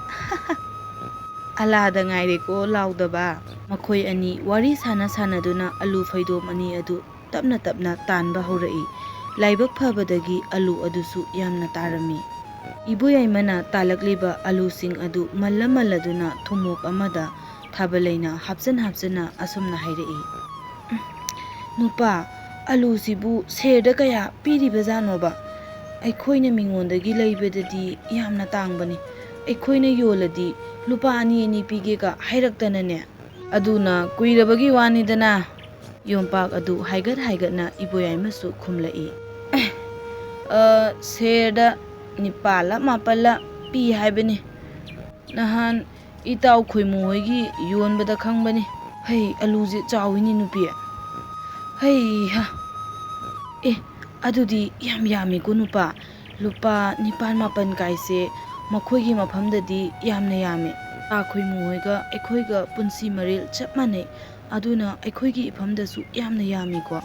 "ꯑꯂꯥꯗ ꯉꯥꯏꯔꯦꯀꯣ ꯂꯥꯎꯗꯕ꯫" ꯃꯈꯣꯏ ꯑꯅꯤ ꯋꯥꯔꯤ ꯁꯥꯟꯅ ꯁꯥꯟꯅꯗꯨꯅ ꯑꯂꯨ ꯐꯩꯗꯣꯝ ꯑꯅꯤ ꯑꯗꯨ ꯇꯞꯅ ꯇꯞꯅ ꯇꯥꯟꯕ ꯍꯧꯔꯛꯏ꯫ ꯂꯥꯏꯕꯛ ꯐꯕꯗꯒꯤ ꯑꯂꯨ ꯑꯗꯨꯁꯨ ꯌꯥꯝꯅ ꯇꯥꯔꯝꯃꯤ꯫ ꯏꯕꯣꯌꯥꯏꯃꯅ ꯇꯥꯜꯂꯛꯂꯤꯕ ꯑꯂꯨꯁꯤꯡ ꯑꯗꯨ ꯃꯜꯂ ꯃꯜꯂꯗꯨꯅ ꯊꯨꯝꯃꯣꯛ ꯑꯃꯗ ꯊꯥꯕꯂꯩꯅ ꯍꯥꯞꯆꯟ ꯍꯥꯞꯆꯟꯅ ꯑꯁꯨꯝꯅ ꯍꯥꯏꯔꯛꯏ꯫ "ꯎꯝ, ꯅꯨꯄꯥ, ꯑꯂꯨꯁꯤꯕꯨ ꯁꯦꯔꯗ ꯀꯌꯥ ꯄꯤꯔꯤꯕꯖꯥꯠꯅꯣꯕ? ꯑꯩꯈꯣꯏꯅ ꯃꯤꯉꯣꯟꯗꯒꯤ ꯂꯩꯕꯗꯗꯤ ꯌꯥꯝꯅ ꯇꯥꯡꯕꯅꯤ꯫ ꯑꯩꯈꯣꯏꯅ ꯌꯣꯜꯂꯗꯤ ꯂꯨꯄꯥ ꯑꯅꯤ ꯑꯅꯤ ꯄꯤꯒꯦꯒ ꯍꯥꯏꯔꯛꯇꯅꯅꯦ꯫ ꯑꯗꯨꯅ ꯀꯨꯏꯔꯕꯒꯤ ꯋꯥꯅꯤꯗꯅ", ꯌꯣꯝꯄꯥꯛ ꯑꯗꯨ ꯍꯥꯏꯒꯠ ꯍꯥꯏꯒꯠꯅ ꯏꯕꯣꯌꯥꯏꯃꯁꯨ ꯈꯨꯝꯂꯛꯏ꯫ "ꯑ, ꯁꯦꯔꯗ ꯅꯤꯄꯥꯜꯂ ꯃꯥꯄꯜꯂ ꯄꯤ ꯍꯥꯏꯕꯅꯤ꯫ ꯅꯍꯥꯟ ꯏꯇꯥꯎ ꯈꯣꯏꯃꯨ ꯍꯣꯏꯒꯤ ꯌꯣꯟꯕꯗ ꯈꯪꯕꯅꯤ꯫ ꯍꯩ, ꯑꯂꯨꯁꯦ ꯆꯥꯎꯏꯅꯦ ꯅꯨꯄꯤ꯫ ꯍꯩꯍꯥ꯫ ꯑꯦ, ꯑꯗꯨꯗꯤ ꯌꯥꯝ ꯌꯥꯝꯃꯤꯀꯣ ꯅꯨꯄꯥ꯫ ꯂꯨꯄꯥ ꯅꯤꯄꯥꯜ ꯃꯥꯄꯜ ꯀꯥꯏꯁꯦ ꯃꯈꯣꯏꯒꯤ ꯃꯐꯝꯗꯗꯤ ꯌꯥꯝꯅ ꯌꯥꯝꯃꯤ꯫ ꯏꯇꯥ ꯈꯣꯏꯃꯨ ꯍꯣꯏꯒ ꯑꯩꯈꯣꯏꯒ ꯄꯨꯟꯁꯤ ꯃꯔꯦꯜ ꯆꯞ ꯃꯥꯟꯅꯩ꯫ ꯑꯗꯨꯅ ꯑꯩꯈꯣꯏꯒꯤ ꯏꯐꯝꯗꯁꯨ ꯌꯥꯝꯅ ꯌꯥꯝꯃꯤꯀꯣ꯫"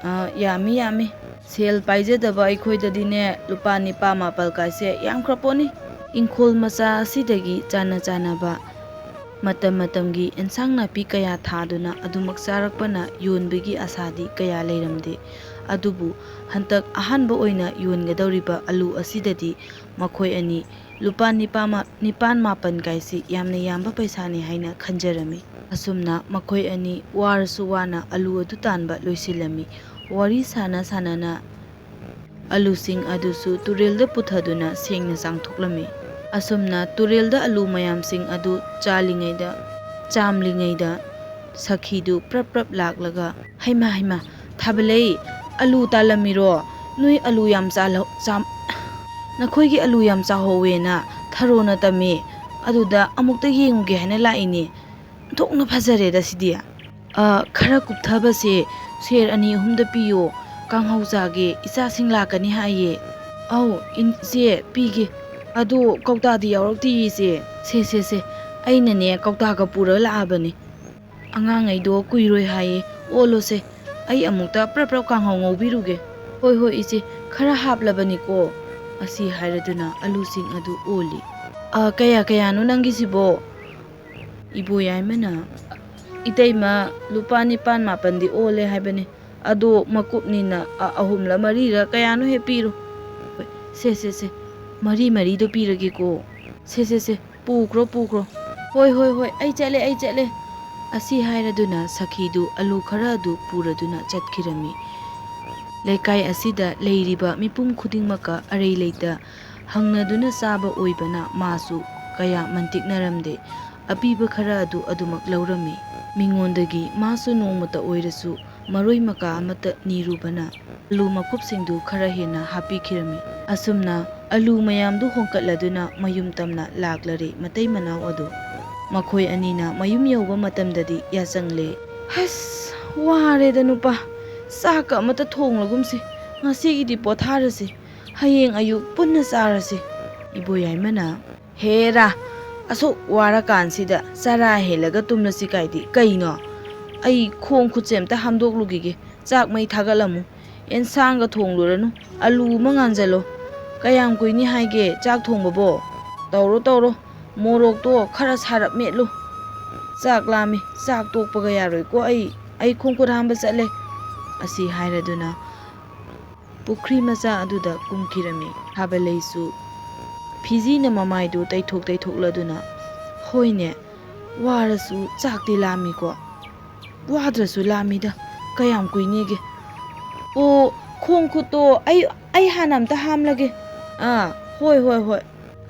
"ꯑ, ꯌꯥꯝꯃꯤ, ꯌꯥꯝꯃꯤ꯫ ꯁꯦꯜ ꯄꯥꯏꯖꯗꯕ ꯑꯩꯈꯣꯏꯗꯗꯤꯅꯦ ꯂꯨꯄꯥ ꯅꯤꯄꯥ ꯃꯥꯄꯜ ꯀꯥꯏꯁꯦ ꯌꯥꯝꯈ꯭ꯔ ꯄꯣꯠꯅꯤ꯫" ꯏꯪꯈꯣꯜ ꯃꯆꯥ ꯑꯁꯤꯗꯒꯤ ꯆꯥꯅ ꯆꯥꯅꯕ ꯃꯇꯝ ꯃꯇꯝꯒꯤ ꯑꯦꯟꯁꯥꯡ ꯅꯥꯄꯤ ꯀꯌꯥ ꯊꯥꯗꯨꯅ ꯑꯗꯨꯃꯛ ꯆꯥꯔꯛꯄꯅ ꯌꯣꯟꯕꯒꯤ ꯑꯁꯥꯗꯤ ꯀꯌꯥ ꯂꯩꯔꯝꯗꯦ꯫ ꯑꯗꯨꯕꯨ ꯍꯟꯇꯛ ꯑꯍꯥꯟꯕ ꯑꯣꯏꯅ ꯌꯣꯟꯒꯗꯧꯔꯤꯕ ꯑꯂꯨ ꯑꯁꯤꯗꯗꯤ ꯃꯈꯣꯏ ꯑꯅꯤ ꯂꯨꯄꯥ ꯅꯤꯄꯥ ꯃꯥ-, ꯅꯤꯄꯥꯟ ꯃꯥꯄꯟ ꯀꯥꯏꯁꯤ ꯌꯥꯝꯅ ꯌꯥꯝꯕ ꯄꯩꯁꯥꯅꯤ ꯍꯥꯏꯅ ꯈꯟꯖꯔꯝꯃꯤ꯫ ꯑꯁꯨꯝꯅ ꯃꯈꯣꯏ ꯑꯅꯤ ꯋꯥꯔꯁꯨ ꯋꯥꯅ ꯑꯂꯨ ꯑꯗꯨ ꯇꯥꯟꯕ ꯂꯣꯏꯁꯤꯜꯂꯝꯃꯤ꯫ ꯋꯥꯔꯤ ꯁꯥꯟꯅ ꯁꯥꯟꯅꯅ ꯑꯂꯨꯁꯤꯡ ꯑꯗꯨꯁꯨ ꯇꯨꯔꯦꯜꯗ ꯄꯨꯊꯗꯨꯅ ꯁꯦꯡꯅ ꯆꯥꯝꯊꯣꯛꯂꯝꯃꯤ꯫ ꯑꯁꯨꯝꯅ ꯇꯨꯔꯦꯜꯗ ꯑꯂꯨ ꯃꯌꯥꯝꯁꯤꯡ ꯑꯗꯨ ꯆꯥꯂꯤꯉꯩꯗ, ꯆꯥꯝꯂꯤꯉꯩꯗ ꯁꯈꯤꯗꯨ ꯄ꯭ꯔꯞ ꯄ꯭ꯔꯞ ꯂꯥꯛꯂꯒ, "ꯍꯩꯃꯥ, ꯍꯩꯃꯥ, ꯊꯥꯕꯂꯩ, ꯑꯂꯨ ꯇꯥꯜꯂꯝꯃꯤꯔꯣ? ꯅꯣꯏ ꯑꯂꯨ ꯌꯥꯝ ꯆꯥꯜꯍꯧ-, ꯆꯥꯝ-, ꯅꯈꯣꯏꯒꯤ ꯑꯂꯨ ꯌꯥꯝ ꯆꯥꯍꯧꯋꯦꯅ ꯊꯔꯣꯅ ꯇꯝꯃꯤ꯫ ꯑꯗꯨꯗ ꯑꯃꯨꯛꯇ ꯌꯦꯡꯉꯨꯒꯦ ꯍꯥꯏꯅ ꯂꯥꯛꯏꯅꯦ꯫ ꯑꯣꯟꯊꯣꯛꯅ ꯐꯖꯔꯦꯗ ꯁꯤꯗꯤ꯫" "ꯑ, ꯈꯔ ꯀꯨꯞꯊꯕꯁꯦ ꯁꯦꯔ ꯑꯅꯤ ꯑꯍꯨꯝꯗ ꯄꯤꯌꯣ꯫ ꯀꯥꯡꯍꯧ ꯆꯥꯒꯦ, ꯏꯆꯥꯁꯤꯡ ꯂꯥꯛꯀꯅꯤ ꯍꯥꯏꯌꯦ꯫" "ꯑꯧ, ꯏꯟ-, ꯏꯆꯦ, ꯄꯤꯒꯦ꯫ ꯑꯗꯣ ꯀꯧꯇꯥꯗꯤ ꯌꯥꯎꯔꯛꯇꯤꯌꯦ, ꯏꯆꯦ꯫" "ꯁꯦ, ꯁꯦ, ꯁꯦ, ꯑꯩꯅꯅꯦ ꯀꯧꯇꯥꯒ ꯄꯨꯔꯒ ꯂꯥꯛꯑꯕꯅꯦ꯫ ꯑꯉꯥꯡꯉꯩꯗꯣ ꯀꯨꯏꯔꯣꯏ ꯍꯥꯏꯌꯦ, ꯑꯣꯜꯂꯣꯁꯦ꯫ ꯑꯩ ꯑꯃꯨꯛꯇ ꯄ꯭ꯔꯞ ꯄ꯭ꯔꯞ ꯀꯥꯡꯍꯧ ꯉꯧꯕꯤꯔꯨꯒꯦ꯫" "ꯍꯣꯏ, ꯍꯣꯏ, ꯏꯆꯦ, ꯈꯔ ꯍꯥꯞꯂꯕꯅꯤꯀꯣ꯫" ꯑꯁꯤ ꯍꯥꯏꯔꯗꯨꯅ ꯑꯂꯨꯁꯤꯡ ꯑꯗꯨ ꯑꯣꯜꯂꯤ꯫ "ꯑ, ꯀꯌꯥ ꯀꯌꯥꯅꯣ ꯅꯪꯒꯤꯁꯤꯕꯣ?" ꯏꯕꯣꯌꯥꯏꯃꯅ, "ꯏꯇꯩꯃ, ꯂꯨꯄꯥ ꯅꯤꯄꯥꯟ ꯃꯥꯄꯟꯗꯤ ꯑꯣꯜꯂꯦ ꯍꯥꯏꯕꯅꯤ꯫ ꯑꯗꯣ ꯃꯀꯨꯞꯅꯤꯅ ꯑ-, ꯑꯍꯨꯝꯂ ꯃꯔꯤꯔ ꯀꯌꯥꯅꯣ ꯍꯦꯛ ꯄꯤꯔꯣ꯫" "ꯍꯣꯏ, ꯁꯦ, ꯁꯦ, ꯁꯦ, "ꯃꯔꯤ ꯃꯔꯤꯗꯣ ꯄꯤꯔꯒꯦꯀꯣ꯫ ꯁꯦ, ꯁꯦ, ꯁꯦ, ꯄꯨꯈ꯭ꯔꯣ, ꯄꯨꯈ꯭ꯔꯣ꯫ ꯍꯣꯏ, ꯍꯣꯏ, ꯍꯣꯏ, ꯑꯩ ꯆꯠꯂꯦ, ꯑꯩ ꯆꯠꯂꯦ"꯫ ꯑꯁꯤ ꯍꯥꯏꯔꯗꯨꯅ ꯁꯈꯤꯗꯨ ꯑꯂꯨ ꯈꯔ ꯑꯗꯨ ꯄꯨꯔꯗꯨꯅ ꯆꯠꯈꯤꯔꯝꯃꯤ꯫ ꯂꯩꯀꯥꯏ ꯑꯁꯤꯗ ꯂꯩꯔꯤꯕ ꯃꯤꯄꯨꯝ ꯈꯨꯗꯤꯡꯃꯛꯀ ꯑꯔꯩ ꯂꯩꯇ ꯍꯪꯅꯗꯨꯅ ꯆꯥꯕ ꯑꯣꯏꯕꯅ ꯃꯥꯁꯨ ꯀꯌꯥ ꯃꯟꯇꯤꯛꯅꯔꯝꯗꯦ꯫ ꯑꯄꯤꯕ ꯈꯔ ꯑꯗꯨ ꯑꯗꯨꯃꯛ ꯂꯧꯔꯝꯃꯤ꯫ ꯃꯤꯉꯣꯟꯗꯒꯤ ꯃꯥꯁꯨ ꯅꯣꯡꯃꯇ ꯑꯣꯏꯔꯁꯨ ꯃꯔꯣꯏ ꯃꯀꯥ ꯑꯃꯠꯇ ꯅꯤꯔꯨꯕꯅ ꯑꯂꯨ ꯃꯀꯨꯞꯁꯤꯡꯗꯨ ꯈꯔ ꯍꯦꯟꯅ ꯍꯥꯞꯄꯤꯈꯤꯔꯝꯃꯤ꯫ ꯑꯁꯨꯝꯅ ꯑꯂꯨ ꯃꯌꯥꯝꯗꯨ ꯍꯣꯡꯀꯠꯂꯗꯨꯅ ꯃꯌꯨꯝ ꯇꯝꯅ ꯂꯥꯛꯂꯔꯦ ꯃꯇꯩ ꯃꯅꯥꯎ ꯑꯗꯨ꯫ ꯃꯈꯣꯏ ꯑꯅꯤꯅ ꯃꯌꯨꯝ ꯌꯧꯕ ꯃꯇꯝꯗꯗꯤ ꯌꯥꯆꯪꯂꯦ꯫ "ꯑꯁ, ꯋꯥꯔꯦꯗ ꯅꯨꯄꯥ, ꯆꯥꯛꯀ ꯑꯃꯠꯇ ꯊꯣꯡꯂꯒꯨꯝꯁꯤ, ꯉꯁꯤꯒꯤꯗꯤ ꯄꯣꯊꯥꯔꯁꯤ, ꯍꯌꯦꯡ ꯑꯌꯨꯛ ꯄꯨꯟꯅ ꯆꯥꯔꯁꯤ"꯫ ꯏꯕꯣꯌꯥꯏꯃꯅ, "ꯍꯦꯔꯥ, ꯑꯁꯨꯛ ꯋꯥꯔꯀꯥꯟꯁꯤꯗ ꯆꯔꯥ ꯍꯦꯜꯂꯒ ꯇꯨꯝꯂꯁꯤ ꯀꯥꯏꯗꯤ ꯀꯩꯅꯣ? ꯑꯩ ꯈꯣꯡ ꯈꯨꯠꯁꯦ ꯑꯝꯇ ꯍꯥꯝꯗꯣꯛꯂꯨꯈꯤꯒꯦ꯫ ꯆꯥꯛ ꯃꯩ ꯊꯥꯒꯠꯂꯝꯃꯨ꯫ ꯑꯦꯟꯁꯥꯡꯒ ꯊꯣꯡꯂꯨꯔꯅꯨ, ꯑꯂꯨ ꯑꯃ ꯉꯥꯟꯖꯜꯂꯣ꯫ ꯀꯌꯥꯝ ꯀꯨꯏꯅꯤ ꯍꯥꯏꯒꯦ ꯆꯥꯛ ꯊꯣꯡꯕꯕꯣ? ꯇꯧꯔꯣ, ꯇꯧꯔꯣ, ꯃꯣꯔꯣꯛꯇꯣ ꯈꯔ ꯁꯥꯔꯞ ꯃꯦꯠꯂꯨ꯫ ꯆꯥꯛ ꯂꯥꯝꯃꯤ, ꯆꯥꯛ ꯇꯣꯛꯄꯒ ꯌꯥꯔꯣꯏꯀꯣ ꯑꯩ, ꯑꯩ ꯈꯣꯡ ꯈꯨꯠ ꯍꯥꯝꯕ ꯆꯠꯂꯦ"꯫ ꯑꯁꯤ ꯍꯥꯏꯔꯗꯨꯅ ꯄꯨꯈ꯭ꯔꯤ ꯃꯆꯥ ꯑꯗꯨꯗ ꯀꯨꯝꯈꯤꯔꯝꯃꯤ꯫ ꯊꯥꯕꯂꯩꯁꯨ ꯐꯤꯖꯤꯅ ꯃꯃꯥꯏꯗꯨ ꯇꯩꯊꯣꯛ ꯇꯩꯊꯣꯛꯂꯗꯨꯅ, "ꯍꯣꯏꯅꯦ, ꯋꯥꯔꯁꯨ ꯆꯥꯛꯇꯤ ꯂꯥꯝꯃꯤꯀꯣ"꯫ "ꯋꯥꯗ꯭ꯔꯁꯨ ꯂꯥꯝꯃꯤꯗ, ꯀꯌꯥꯝ ꯀꯨꯏꯅꯤꯒꯦ? ꯑꯣ, ꯈꯣꯡ ꯈꯨꯠꯇꯣ ꯑꯩ, ꯑꯩ ꯍꯥꯟꯅ ꯑꯝꯇ ꯍꯥꯝꯂꯒꯦ"꯫ "ꯑꯥ, ꯍꯣꯏ, ꯍꯣꯏ, ꯍꯣꯏ"꯫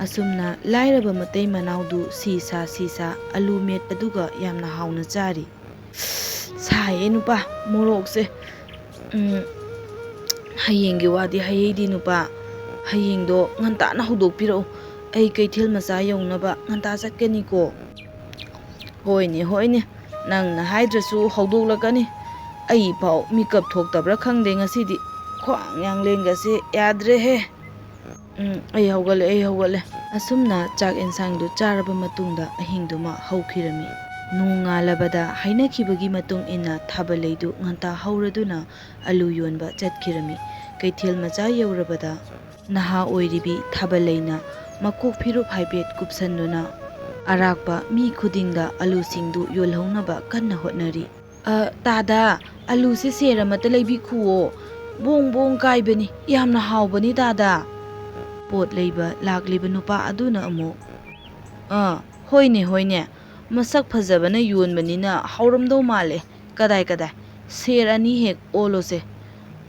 ꯑꯁꯨꯝꯅ ꯂꯥꯏꯔꯕ ꯃꯇꯩ ꯃꯅꯥꯎꯗꯨ ꯁꯤ ꯁꯥ ꯁꯤ ꯁꯥ ꯑꯂꯨ ꯃꯦꯠꯄꯗꯨꯒ ꯌꯥꯝꯅ ꯍꯥꯎꯅ ꯆꯥꯔꯤ꯫ "ꯁꯥꯏꯌꯦ ꯅꯨꯄꯥ, ꯃꯣꯔꯣꯛꯁꯦ꯫ ꯎꯝ, ꯍꯌꯦꯡꯒꯤ ꯋꯥꯗꯤ ꯍꯌꯦꯡꯗꯤ ꯅꯨꯄꯥ, ꯍꯌꯦꯡꯗꯣ ꯉꯟꯇꯥꯅ ꯍꯧꯗꯣꯛꯄꯤꯔꯛꯎ꯫ ꯑꯩ ꯀꯩꯊꯦꯜ ꯃꯆꯥ ꯌꯧꯅꯕ ꯉꯟꯇꯥ ꯆꯠꯀꯅꯤꯀꯣ"꯫ "ꯍꯣꯏꯅꯦ, ꯍꯣꯏꯅꯦ, ꯅꯪꯅ ꯍꯥꯏꯗ꯭ꯔꯁꯨ ꯍꯧꯗꯣꯛꯂꯛꯀꯅꯤ꯫ ꯑꯩ ꯐꯥꯎ ꯃꯤꯀꯞ ꯊꯣꯛꯇꯕ꯭ꯔꯥ ꯈꯪꯗꯦ ꯉꯁꯤꯗꯤ꯫ ꯈ꯭ꯋꯥꯡ ꯌꯥꯡꯂꯦꯟꯒꯁꯦ ꯌꯥꯗ꯭ꯔꯦꯍꯦ꯫ ꯎꯝ, ꯑꯩ ꯍꯧꯒꯠꯂꯦ, ꯑꯩ ꯍꯧꯒꯠꯂꯦ"꯫ ꯑꯁꯨꯝꯅ ꯆꯥꯛ ꯑꯦꯟꯁꯥꯡꯗꯨ ꯆꯥꯔꯕ ꯃꯇꯨꯡꯗ ꯑꯍꯤꯡꯗꯨꯃ ꯍꯧꯈꯤꯔꯝꯃꯤ꯫ ꯅꯣꯡꯉꯥꯜꯂꯕꯗ ꯍꯥꯏꯅꯈꯤꯕꯒꯤ ꯃꯇꯨꯡ ꯏꯟꯅ ꯊꯥꯕꯂꯩꯗꯨ ꯉꯟꯇꯥ ꯍꯧꯔꯗꯨꯅ ꯑꯂꯨ ꯌꯣꯟꯕ ꯆꯠꯈꯤꯔꯝꯃꯤ꯫ ꯀꯩꯊꯦꯜ ꯃꯆꯥ ꯌꯧꯔꯕꯗ ꯅꯍꯥ ꯑꯣꯏꯔꯤꯕꯤ ꯊꯥꯕꯂꯩꯅ ꯃꯀꯣꯛ ꯐꯤꯔꯨꯞ ꯍꯥꯏꯐꯦꯠ ꯀꯨꯞꯁꯟꯗꯨꯅ ꯑꯔꯥꯛꯄ ꯃꯤ ꯈꯨꯗꯤꯡꯗ ꯑꯂꯨꯁꯤꯡꯗꯨ ꯌꯣꯜꯍꯧꯅꯕ ꯀꯟꯅ ꯍꯣꯠꯅꯔꯤ꯫ "ꯑ, ꯇꯥꯗ, ꯑꯂꯨꯁꯦ ꯁꯦꯔ ꯑꯃꯠꯇ ꯂꯩꯕꯤꯈꯨꯋꯣ꯫ ꯕꯣꯡ ꯕꯣꯡ ꯀꯥꯏꯕꯅꯤ, ꯌꯥꯝꯅ ꯍꯥꯎꯕꯅꯤ ꯇꯥꯗ"꯫ ꯄꯣꯠ ꯂꯩꯕ ꯂꯥꯛꯂꯤꯕ ꯅꯨꯄꯥ ꯑꯗꯨꯅ ꯑꯃꯨꯛ, "ꯑꯥ, ꯍꯣꯏꯅꯦ, ꯍꯣꯏꯅꯦ, ꯃꯁꯛ ꯐꯖꯕꯅ ꯌꯣꯟꯕꯅꯤꯅ ꯍꯥꯎꯔꯝꯗꯧ ꯃꯥꯜꯂꯦ꯫ ꯀꯗꯥꯏ, ꯀꯗꯥꯏ, ꯁꯦꯔ ꯑꯅꯤ ꯍꯦꯛ ꯑꯣꯜꯂꯣꯁꯦ"꯫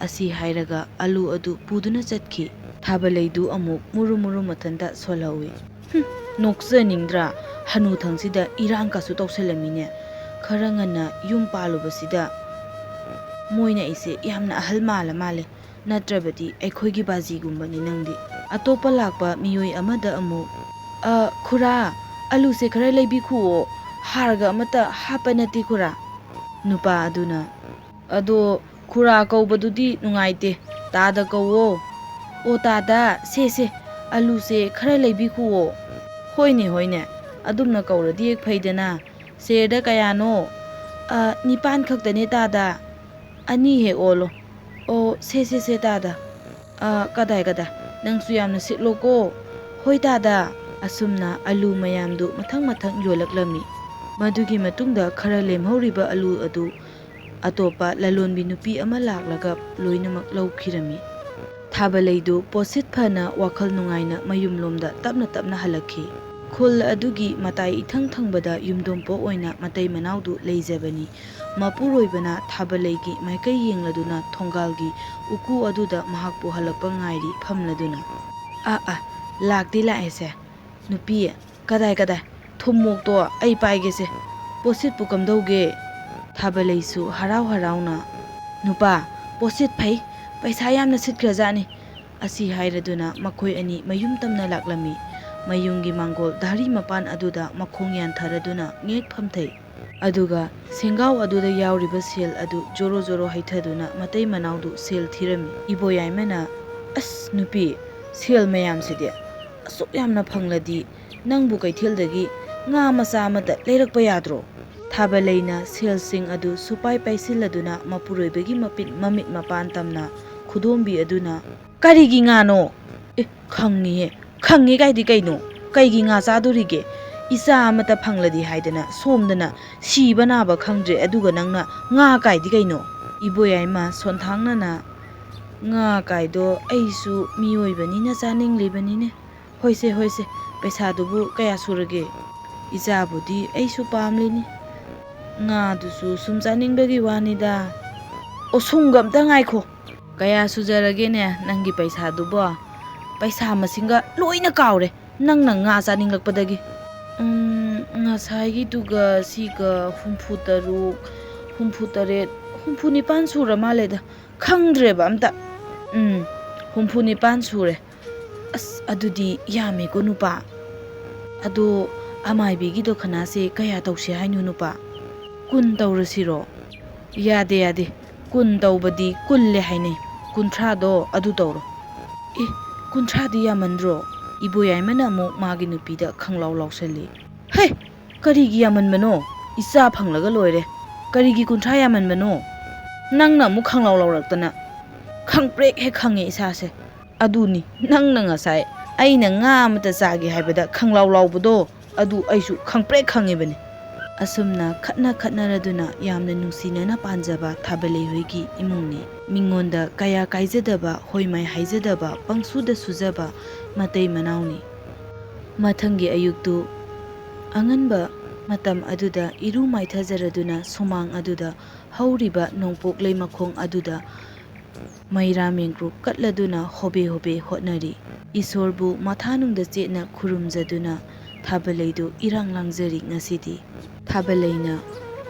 ꯑꯁꯤ ꯍꯥꯏꯔꯒ ꯑꯂꯨ ꯑꯗꯨ ꯄꯨꯗꯨꯅ ꯆꯠꯈꯤ꯫ ꯊꯥꯕꯂꯩꯗꯨ ꯑꯃꯨꯛ ꯃꯨꯔꯨ ꯃꯨꯔꯨ ꯃꯊꯟꯇ ꯁꯣꯜꯍꯧꯏ꯫ "ꯍꯨꯝ, ꯅꯣꯛꯆꯅꯤꯡꯗ꯭ꯔꯥ? ꯍꯅꯨꯊꯪꯁꯤꯗ ꯏꯔꯥꯡ ꯀꯁꯨ ꯇꯧꯁꯜꯂꯝꯃꯤꯅꯦ꯫ ꯈꯔ ꯉꯟꯅ ꯌꯨꯝ ꯄꯥꯜꯂꯨꯕꯁꯤꯗ ꯃꯣꯏꯅ ꯑꯩꯁꯦ ꯌꯥꯝꯅ ꯑꯍꯜ ꯃꯥꯜꯂ ꯃꯥꯜꯂꯦ꯫ ꯅꯠꯇ꯭ꯔꯕꯗꯤ ꯑꯩꯈꯣꯏꯒꯤ ꯕꯥꯖꯤꯒꯨꯝꯕꯅꯤ ꯅꯪꯗꯤ"꯫ ꯑꯇꯣꯞꯄ ꯂꯥꯛꯄ ꯃꯤꯑꯣꯏ ꯑꯃꯗ ꯑꯃꯨꯛ, "ꯑ, ꯈꯨꯔꯥ, ꯑꯂꯨꯁꯦ ꯈꯔ ꯂꯩꯕꯤꯈꯨꯑꯣ, ꯍꯥꯔꯒ ꯑꯃꯠꯇ ꯍꯥꯞꯄ ꯅꯠꯇꯦ ꯈꯨꯔꯥ"꯫ ꯅꯨꯄꯥ ꯑꯗꯨꯅ, "ꯑꯗꯣ ꯈꯨꯔꯥ ꯀꯧꯕꯗꯨꯗꯤ ꯅꯨꯡꯉꯥꯏꯇꯦ, ꯇꯥꯗ ꯀꯧꯋꯣ"꯫ "ꯑꯣ ꯇꯥꯗ, ꯁꯦ ꯁꯦ, ꯑꯂꯨꯁꯦ ꯈꯔ ꯂꯩꯕꯤꯈꯨꯑꯣ"꯫ "ꯍꯣꯏꯅꯦ, ꯍꯣꯏꯅꯦ, ꯑꯗꯨꯝꯅ ꯀꯧꯔꯗꯤ ꯍꯦꯛ ꯐꯩꯗꯅ꯫ ꯁꯦꯔꯗ ꯀꯌꯥꯅꯣ?" "ꯑ, ꯅꯤꯄꯥꯟ ꯈꯛꯇꯅꯦ ꯇꯥꯗ"꯫ "ꯑꯅꯤ ꯍꯦꯛ ꯑꯣꯜꯂꯣ"꯫ "ꯑꯣ, ꯁꯦ ꯁꯦ ꯁꯦ ꯇꯥꯗ"꯫ "ꯑ, ꯀꯗꯥꯏ ꯀꯗꯥꯏ, ꯅꯪꯁꯨ ꯌꯥꯝꯅ ꯁꯤꯠꯂꯣꯀꯣ"꯫ "ꯍꯣꯏ ꯇꯥꯗ"꯫ ꯑꯁꯨꯝꯅ ꯑꯂꯨ ꯃꯌꯥꯝꯗꯨ ꯃꯊꯪ ꯃꯊꯪ ꯌꯣꯜꯂꯛꯂꯝꯃꯤ꯫ ꯃꯗꯨꯒꯤ ꯃꯇꯨꯡꯗ ꯈꯔ ꯂꯦꯝꯍꯧꯔꯤꯕ ꯑꯂꯨ ꯑꯗꯨ ꯑꯇꯣꯞꯄ ꯂꯂꯣꯟꯕꯤ ꯅꯨꯄꯤ ꯑꯃ ꯂꯥꯛꯂꯒ ꯂꯣꯏꯅꯃꯛ ꯂꯧꯈꯤꯔꯝꯃꯤ꯫ ꯊꯥꯕꯂꯩꯗꯨ ꯄꯣꯠꯁꯤꯠ ꯐꯅ ꯋꯥꯈꯜ ꯅꯨꯡꯉꯥꯏꯅ ꯃꯌꯨꯝꯂꯣꯝꯗ ꯇꯞꯅ ꯇꯞꯅ ꯍꯜꯂꯛꯈꯤ꯫ ꯈꯨꯜ ꯑꯗꯨꯒꯤ ꯃꯇꯥꯏ ꯏꯊꯪ ꯊꯪꯕꯗ ꯌꯨꯝꯗꯣꯡꯄꯣꯛ ꯑꯣꯏꯅ ꯃꯇꯩ ꯃꯅꯥꯎꯗꯨ ꯂꯩꯖꯕꯅꯤ꯫ ꯃꯄꯨꯔꯣꯏꯕꯅ ꯊꯥꯕꯂꯩꯒꯤ ꯃꯥꯏꯀꯩ ꯌꯦꯡꯂꯗꯨꯅ ꯊꯣꯡꯒꯥꯜꯒꯤ ꯎꯀꯨ ꯑꯗꯨꯗ ꯃꯍꯥꯛꯄꯨ ꯍꯜꯂꯛꯄ ꯉꯥꯏꯔꯤ ꯐꯝꯂꯗꯨꯅ꯫ "ꯑ, ꯑ, ꯂꯥꯛꯇꯤ ꯂꯥꯛꯑꯦꯁꯦ꯫ ꯅꯨꯄꯤ, ꯀꯗꯥꯏ, ꯀꯗꯥꯏ? ꯊꯨꯝꯃꯣꯛꯇꯣ ꯑꯩ ꯄꯥꯏꯒꯦꯁꯦ꯫ ꯄꯣꯠꯁꯤꯠꯄꯨ ꯀꯝꯗꯧꯒꯦ?" ꯊꯥꯕꯂꯩꯁꯨ ꯍꯔꯥꯎ ꯍꯔꯥꯎꯅ, "ꯅꯨꯄꯥ, ꯄꯣꯠꯁꯤꯠ ꯐꯩ, ꯄꯩꯁꯥ ꯌꯥꯝꯅ ꯁꯤꯠꯈ꯭ꯔꯖꯥꯠꯅꯤ"꯫ ꯑꯁꯤ ꯍꯥꯏꯔꯗꯨꯅ ꯃꯈꯣꯏ ꯑꯅꯤ ꯃꯌꯨꯝ ꯇꯝꯅ ꯂꯥꯛꯂꯝꯃꯤ꯫ ꯃꯌꯨꯝꯒꯤ ꯃꯥꯡꯒꯣꯜ ꯙꯥꯔꯤ ꯃꯄꯥꯟ ꯑꯗꯨꯗ ꯃꯈꯣꯡ ꯌꯥꯟꯊꯔꯗꯨꯅ ꯉꯦꯛ ꯐꯝꯊꯩ꯫ ꯑꯗꯨꯒ ꯁꯦꯡꯒꯥꯎ ꯑꯗꯨꯗ ꯌꯥꯎꯔꯤꯕ ꯁꯦꯜ ꯑꯗꯨ ꯖꯣꯔꯣ ꯖꯣꯔꯣ ꯍꯩꯊꯗꯨꯅ ꯃꯇꯩ ꯃꯅꯥꯎꯗꯨ ꯁꯦꯜ ꯊꯤꯔꯝꯃꯤ꯫ ꯏꯕꯣꯌꯥꯏꯃꯅ, "ꯑꯁ ꯅꯨꯄꯤ, ꯁꯦꯜ ꯃꯌꯥꯝꯁꯤꯗꯤ ꯑꯁꯨꯛ ꯌꯥꯝꯅ ꯐꯪꯂꯗꯤ ꯅꯪꯕꯨ ꯀꯩꯊꯦꯜꯗꯒꯤ ꯉꯥ ꯃꯆꯥ ꯑꯃꯇ ꯂꯩꯔꯛꯄ ꯌꯥꯗ꯭ꯔꯣ?" ꯊꯥꯕꯂꯩꯅ ꯁꯦꯜꯁꯤꯡ ꯑꯗꯨ ꯁꯨꯄꯥꯏ ꯄꯥꯏꯁꯤꯜꯂꯗꯨꯅ ꯃꯄꯨꯔꯣꯏꯕꯒꯤ ꯃꯄꯤꯠ ꯃꯃꯤꯠ ꯃꯄꯥꯟ ꯇꯝꯅ ꯈꯨꯗꯣꯝꯕꯤ ꯑꯗꯨꯅ, "ꯀꯔꯤꯒꯤ ꯉꯥꯅꯣ? ꯑꯦ, ꯈꯪꯉꯤꯍꯦ, ꯈꯪꯉꯤ ꯀꯥꯏꯗꯤ ꯀꯩꯅꯣ? ꯀꯩꯒꯤ ꯉꯥ ꯆꯥꯗꯣꯔꯤꯒꯦ? ꯏꯆꯥ ꯑꯃꯇ ꯐꯪꯂꯗꯤ ꯍꯥꯏꯗꯅ ꯁꯣꯝꯗꯅ ꯁꯤꯕ ꯅꯥꯕ ꯈꯪꯗ꯭ꯔꯦ, ꯑꯗꯨꯒ ꯅꯪꯅ ꯉꯥ ꯀꯥꯏꯗꯤ ꯀꯩꯅꯣ?" ꯏꯕꯣꯌꯥꯏꯃ ꯁꯣꯟꯊꯥꯡꯅꯅ, ꯉꯥ ꯀꯥꯏꯗꯣ ꯑꯩꯁꯨ ꯃꯤꯑꯣꯏꯕꯅꯤꯅ ꯆꯥꯅꯤꯡꯂꯤꯕꯅꯤꯅꯦ꯫ ꯍꯣꯏꯁꯦ, ꯍꯣꯏꯁꯦ, ꯄꯩꯁꯥꯗꯨꯕꯨ ꯀꯌꯥ ꯁꯨꯔꯒꯦ? ꯏꯆꯥꯕꯨꯗꯤ ꯑꯩꯁꯨ ꯄꯥꯝꯂꯤꯅꯤ꯫ ꯉꯥꯗꯨꯁꯨ ꯁꯨꯝ ꯆꯥꯅꯤꯡꯕꯒꯤ ꯋꯥꯅꯤꯗ꯫ ꯑꯣ, ꯁꯨꯝꯒ ꯑꯝꯇ ꯉꯥꯏꯈꯣ꯫ ꯀꯌꯥ ꯁꯨꯖꯔꯒꯦꯅꯦ ꯅꯪꯒꯤ ꯄꯩꯁꯥꯗꯨꯕꯣ? ꯄꯩꯁꯥ ꯃꯁꯤꯡꯒ ꯂꯣꯏꯅ ꯀꯥꯎꯔꯦ, ꯅꯪꯅ ꯉꯥ ꯆꯥꯅꯤꯡꯂꯛꯄꯗꯒꯤ꯫ ꯎꯝ, ꯉꯁꯥꯏꯒꯤꯗꯨꯒ ꯁꯤꯒ ꯍꯨꯝꯐꯨ ꯇꯔꯨꯛ, ꯍꯨꯝꯐꯨ ꯇꯔꯦꯠ, ꯍꯨꯝꯐꯨ ꯅꯤꯄꯥꯟ ꯁꯨꯔ ꯃꯥꯜꯂꯦꯗ꯫ ꯈꯪꯗ꯭ꯔꯦꯕ ꯑꯝꯇ꯫ ꯎꯝ, ꯍꯨꯝꯐꯨ ꯅꯤꯄꯥꯟ ꯁꯨꯔꯦ꯫ ꯑꯁ, ꯑꯗꯨꯗꯤ ꯌꯥꯝꯃꯦꯀꯣ, ꯅꯨꯄꯥ꯫ ꯑꯗꯣ, ꯑꯃꯥꯏꯕꯤꯒꯤ ꯗꯣꯈꯅꯥꯁꯦ ꯀꯌꯥ ꯇꯧꯁꯦ ꯍꯥꯏꯅꯣ, ꯅꯨꯄꯥ? ꯀꯨꯟ ꯇꯧꯔꯁꯤꯔꯣ? ꯌꯥꯗꯦ, ꯌꯥꯗꯦ꯫ ꯀꯨꯟ ꯇꯧꯕꯗꯤ ꯀꯨꯜꯂꯦ ꯍꯥꯏꯅꯩ꯫ ꯀꯨꯟꯊ꯭ꯔꯥꯗꯣ ꯑꯗꯨ ꯇꯧꯔꯣ꯫ ꯑꯦ, ꯀꯨꯟꯊ꯭ꯔꯥꯗꯤ ꯌꯥꯝꯃꯟꯗ꯭ꯔꯣ? ꯏꯕꯣꯌꯥꯏꯃꯅ ꯑꯃꯨꯛ ꯃꯥꯒꯤ ꯅꯨꯄꯤꯗ ꯈꯪꯂꯥꯎ ꯂꯥꯎꯁꯜꯂꯤ꯫ ꯍꯦ! ꯀꯔꯤꯒꯤ ꯌꯥꯝꯃꯟꯕꯅꯣ? ꯏꯆꯥ ꯐꯪꯂꯒ ꯂꯣꯏꯔꯦ꯫ ꯀꯔꯤꯒꯤ ꯀꯨꯟꯊ꯭ꯔꯥ ꯌꯥꯝꯃꯟꯕꯅꯣ? ꯅꯪꯅ ꯑꯃꯨꯛ ꯈꯪꯂꯥꯎ ꯂꯥꯎꯔꯛꯇꯅ꯫ ꯈꯪꯄ꯭ꯔꯦꯛ ꯍꯦꯛ ꯈꯪꯉꯦ ꯏꯁꯥꯁꯦ꯫ ꯑꯗꯨꯅꯤ, ꯅꯪꯅ ꯉꯁꯥꯏ ꯑꯩꯅ ꯉꯥ ꯑꯃꯇ ꯆꯥꯒꯦ ꯍꯥꯏꯕꯗ ꯈꯪꯂꯥꯎ ꯂꯥꯎꯕꯗꯣ, ꯑꯗꯨ ꯑꯩꯁꯨ ꯈꯪꯄ꯭ꯔꯦꯛ ꯈꯪꯉꯤꯕꯅꯤ꯫ ꯑꯁꯨꯝꯅ ꯈꯠꯅ ꯈꯠꯅꯔꯗꯨꯅ ꯌꯥꯝꯅ ꯅꯨꯡꯁꯤꯅꯅ ꯄꯥꯟꯖꯕ ꯊꯥꯕꯂꯩ ꯍꯣꯏꯒꯤ ꯏꯃꯨꯡꯅꯤ꯫ ꯃꯤꯉꯣꯟꯗ ꯀꯌꯥ ꯀꯥꯏꯖꯗꯕ, ꯍꯣꯏ ꯃꯥꯏ ꯍꯥꯏꯖꯗꯕ, ꯄꯪꯁꯨꯗ ꯁꯨꯖꯕ ꯃꯇꯩ ꯃꯅꯥꯎꯅꯤ꯫ ꯃꯊꯪꯒꯤ ꯑꯌꯨꯛꯇꯨ ꯑꯉꯟꯕ ꯃꯇꯝ ꯑꯗꯨꯗ ꯏꯔꯨ ꯃꯥꯏꯊꯖꯔꯗꯨꯅ ꯁꯨꯃꯥꯡ ꯑꯗꯨꯗ ꯍꯧꯔꯤꯕ ꯅꯣꯡꯄꯣꯛ ꯂꯩꯃꯈꯣꯡ ꯑꯗꯨꯗ ꯃꯩꯔꯥ ꯃꯦꯡꯀ꯭ꯔꯨ ꯀꯠꯂꯗꯨꯅ ꯍꯣꯕꯦ ꯍꯣꯕꯦ ꯍꯣꯠꯅꯔꯤ꯫ ꯏꯁꯣꯔꯕꯨ ꯃꯊꯥꯅꯨꯡꯗ ꯆꯦꯠꯅ ꯈꯨꯔꯨꯝꯖꯗꯨꯅ ꯊꯥꯕꯂꯩꯗꯨ ꯏꯔꯥꯡ ꯂꯥꯡꯖꯔꯤ ꯉꯁꯤꯗꯤ꯫ ꯊꯥꯕꯂꯩꯅ,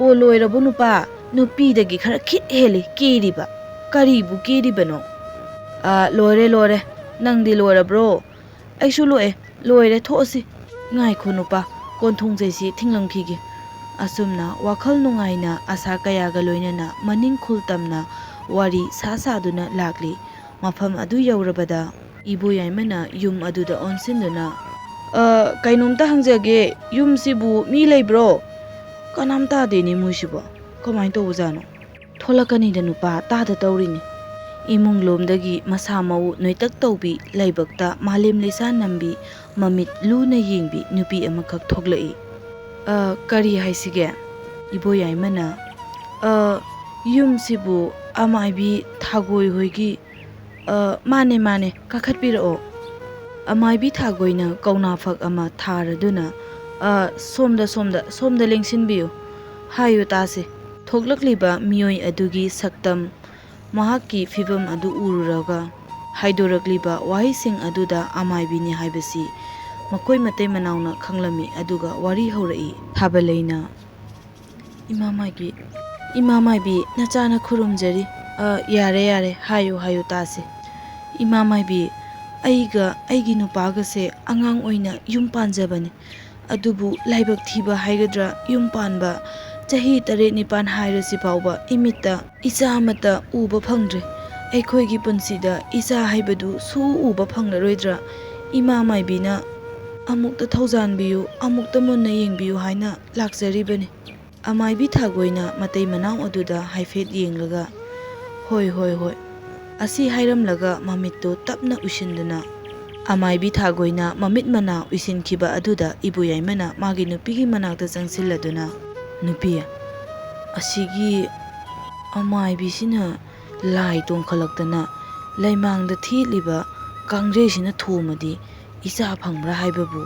"ꯑꯣ, ꯂꯣꯏꯔꯕꯣ ꯅꯨꯄꯥ? ꯅꯨꯄꯤꯗꯒꯤ ꯈꯔ ꯈꯤꯠ ꯍꯦꯜꯂꯤ ꯀꯦꯔꯤꯕ꯫ ꯀꯔꯤꯕꯨ ꯀꯦꯔꯤꯕꯅꯣ?" "ꯑꯥ, ꯂꯣꯏꯔꯦ, ꯂꯣꯏꯔꯦ꯫ ꯅꯪꯗꯤ ꯂꯣꯏꯔꯕ꯭ꯔꯣ?" "ꯑꯩꯁꯨ ꯂꯣꯏꯔꯦ, ꯂꯣꯏꯔꯦ, ꯊꯣꯛꯑꯁꯤ꯫" "ꯉꯥꯏꯈꯣ ꯅꯨꯄꯥ, ꯀꯣꯟꯊꯣꯡꯖꯩꯁꯤ ꯊꯤꯡꯂꯝꯈꯤꯒꯦ꯫" ꯑꯁꯨꯝꯅ ꯋꯥꯈꯜ ꯅꯨꯡꯉꯥꯏꯅ ꯑꯁꯥ ꯀꯌꯥꯒ ꯂꯣꯏꯅꯅ ꯃꯅꯤꯡ ꯈꯨꯜ ꯇꯝꯅ ꯋꯥꯔꯤ ꯁꯥ ꯁꯥꯗꯨꯅ ꯂꯥꯛꯂꯤ꯫ ꯃꯐꯝ ꯑꯗꯨ ꯌꯧꯔꯕꯗ ꯏꯕꯣꯌꯥꯏꯃꯅ ꯌꯨꯝ ꯑꯗꯨꯗ ꯑꯣꯟꯁꯤꯟꯗꯨꯅ, "ꯑ, ꯀꯩꯅꯣꯝꯇ ꯍꯪꯖꯒꯦ, ꯌꯨꯝꯁꯤꯕꯨ ꯃꯤ ꯂꯩꯕ꯭ꯔꯣ? ꯀꯅꯥꯝ ꯇꯥꯗꯦꯅꯦ ꯃꯣꯏꯁꯤꯕꯣ꯫ ꯀꯃꯥꯏꯅ ꯇꯧꯕꯖꯥꯠꯅꯣ?" "ꯊꯣꯛꯂꯛꯀꯅꯤꯗ ꯅꯨꯄꯥ, ꯇꯥꯗ ꯇꯧꯔꯤꯅꯤ꯫" ꯏꯃꯨꯡ ꯂꯣꯝꯗꯒꯤ ꯃꯁꯥ ꯃꯎ ꯅꯣꯏꯇꯛ ꯇꯧꯕꯤ, ꯂꯥꯏꯕꯛꯇ ꯃꯥꯂꯦꯝ ꯂꯩꯁꯥ ꯅꯝꯕꯤ, ꯃꯃꯤꯠ ꯂꯨꯅ ꯌꯦꯡꯕꯤ ꯅꯨꯄꯤ ꯑꯃꯈꯛ ꯊꯣꯛꯂꯛꯏ꯫ "ꯑ, ꯀꯔꯤ ꯍꯥꯏꯁꯤꯒꯦ?" ꯏꯕꯣꯌꯥꯏꯃꯅ, "ꯑ, ꯌꯨꯝꯁꯤꯕꯨ ꯑꯃꯥꯏꯕꯤ ꯊꯥꯒꯣꯏ ꯍꯣꯏꯒꯤ "ꯑ, ꯃꯥꯅꯦ, ꯃꯥꯅꯦ, ꯀꯥꯈꯠꯄꯤꯔꯛꯑꯣ꯫" ꯑꯃꯥꯏꯕꯤ ꯊꯥꯒꯣꯏꯅ ꯀꯧꯅꯥ ꯐꯛ ꯑꯃ ꯊꯥꯔꯗꯨꯅ, "ꯑ, ꯁꯣꯝꯗ, ꯁꯣꯝꯗ, ꯁꯣꯝꯗ ꯂꯦꯡꯁꯤꯟꯕꯤꯌꯨ꯫ ꯍꯥꯏꯌꯨ ꯇꯥꯁꯦ꯫" ꯊꯣꯛꯂꯛꯂꯤꯕ ꯃꯤꯑꯣꯏ ꯑꯗꯨꯒꯤ ꯁꯛꯇꯝ, ꯃꯍꯥꯛꯀꯤ ꯐꯤꯕꯝ ꯑꯗꯨ ꯎꯔꯨꯔꯒ ꯍꯥꯏꯗꯣꯔꯛꯂꯤꯕ ꯋꯥꯍꯩꯁꯤꯡ ꯑꯗꯨꯗ ꯑꯃꯥꯏꯕꯤꯅꯤ ꯍꯥꯏꯕꯁꯤ ꯃꯈꯣꯏ ꯃꯇꯩ ꯃꯅꯥꯎꯅ ꯈꯪꯂꯝꯃꯤ꯫ ꯑꯗꯨꯒ ꯋꯥꯔꯤ ꯍꯧꯔꯛꯏ꯫ ꯊꯥꯕꯂꯩꯅ, "ꯏꯃꯥ ꯃꯥꯏꯕꯤ, ꯏꯃꯥ ꯃꯥꯏꯕꯤ, ꯅꯆꯥꯅ ꯈꯨꯔꯨꯝꯖꯔꯤ꯫ ꯑ, ꯌꯥꯔꯦ, ꯌꯥꯔꯦ, ꯍꯥꯏꯌꯨ, ꯍꯥꯏꯌꯨ ꯇꯥꯁꯦ꯫ ꯏꯃꯥ ꯃꯥꯏꯕꯤ, ꯑꯩꯒ ꯑꯩꯒꯤ ꯅꯨꯄꯥꯒꯁꯦ ꯑꯉꯥꯡ ꯑꯣꯏꯅ ꯌꯨꯝ ꯄꯥꯟꯖꯕꯅꯤ꯫ ꯑꯗꯨꯕꯨ ꯂꯥꯏꯕꯛ ꯊꯤꯕ ꯍꯥꯏꯒꯗ꯭ꯔꯥ, ꯌꯨꯝ ꯄꯥꯟꯕ ꯆꯍꯤ ꯇꯔꯦꯠ ꯅꯤꯄꯥꯟ ꯍꯥꯏꯔꯁꯤ ꯐꯥꯎꯕ ꯏꯃꯤꯠꯇ ꯏꯆꯥ ꯑꯃꯠꯇ ꯎꯕ ꯐꯪꯗ꯭ꯔꯦ꯫ ꯑꯩꯈꯣꯏꯒꯤ ꯄꯨꯟꯁꯤꯗ ꯏꯆꯥ ꯍꯥꯏꯕꯗꯨ ꯁꯨ ꯎꯕ ꯐꯪꯂꯔꯣꯏꯗ꯭ꯔꯥ? ꯏꯃꯥ ꯃꯥꯏꯕꯤꯅ ꯑꯃꯨꯛꯇ ꯊꯧꯖꯥꯟꯕꯤꯌꯨ, ꯑꯃꯨꯛꯇ ꯃꯨꯟꯅ ꯌꯦꯡꯕꯤꯌꯨ ꯍꯥꯏꯅ ꯂꯥꯛꯆꯔꯤꯕꯅꯤ꯫" ꯑꯃꯥꯏꯕꯤ ꯊꯥꯒꯣꯏꯅ ꯃꯇꯩ ꯃꯅꯥꯎ ꯑꯗꯨꯗ ꯍꯥꯏꯐꯦꯠ ꯌꯦꯡꯂꯒ, "ꯍꯣꯏ, ꯍꯣꯏ, ꯍꯣꯏ꯫" ꯑꯁꯤ ꯍꯥꯏꯔꯝꯂꯒ ꯃꯃꯤꯠꯇꯨ ꯇꯞꯅ ꯎꯏꯁꯤꯟꯗꯨꯅ, ꯑꯃꯥꯏꯕꯤ ꯊꯥꯒꯣꯏꯅ ꯃꯃꯤꯠ ꯃꯅꯥ ꯎꯏꯁꯤꯟꯈꯤꯕ ꯑꯗꯨꯗ ꯏꯕꯨ ꯌꯥꯏꯃꯅ ꯃꯥꯒꯤ ꯅꯨꯄꯤꯒꯤ ꯃꯅꯥꯛꯇ ꯆꯪꯁꯤꯜꯂꯗꯨꯅ, "ꯅꯨꯄꯤ, ꯑꯁꯤꯒꯤ ꯑꯃꯥꯏꯕꯤꯁꯤꯅ ꯂꯥꯏ ꯇꯣꯡꯈꯠꯂꯛꯇꯅ ꯂꯩꯃꯥꯡꯗ ꯊꯦꯠꯂꯤꯕ ꯀꯥꯡꯖꯩꯁꯤꯅ ꯊꯣꯝꯃꯗꯤ ꯏꯆꯥ ꯐꯪꯕ꯭ꯔꯥ ꯍꯥꯏꯕꯕꯨ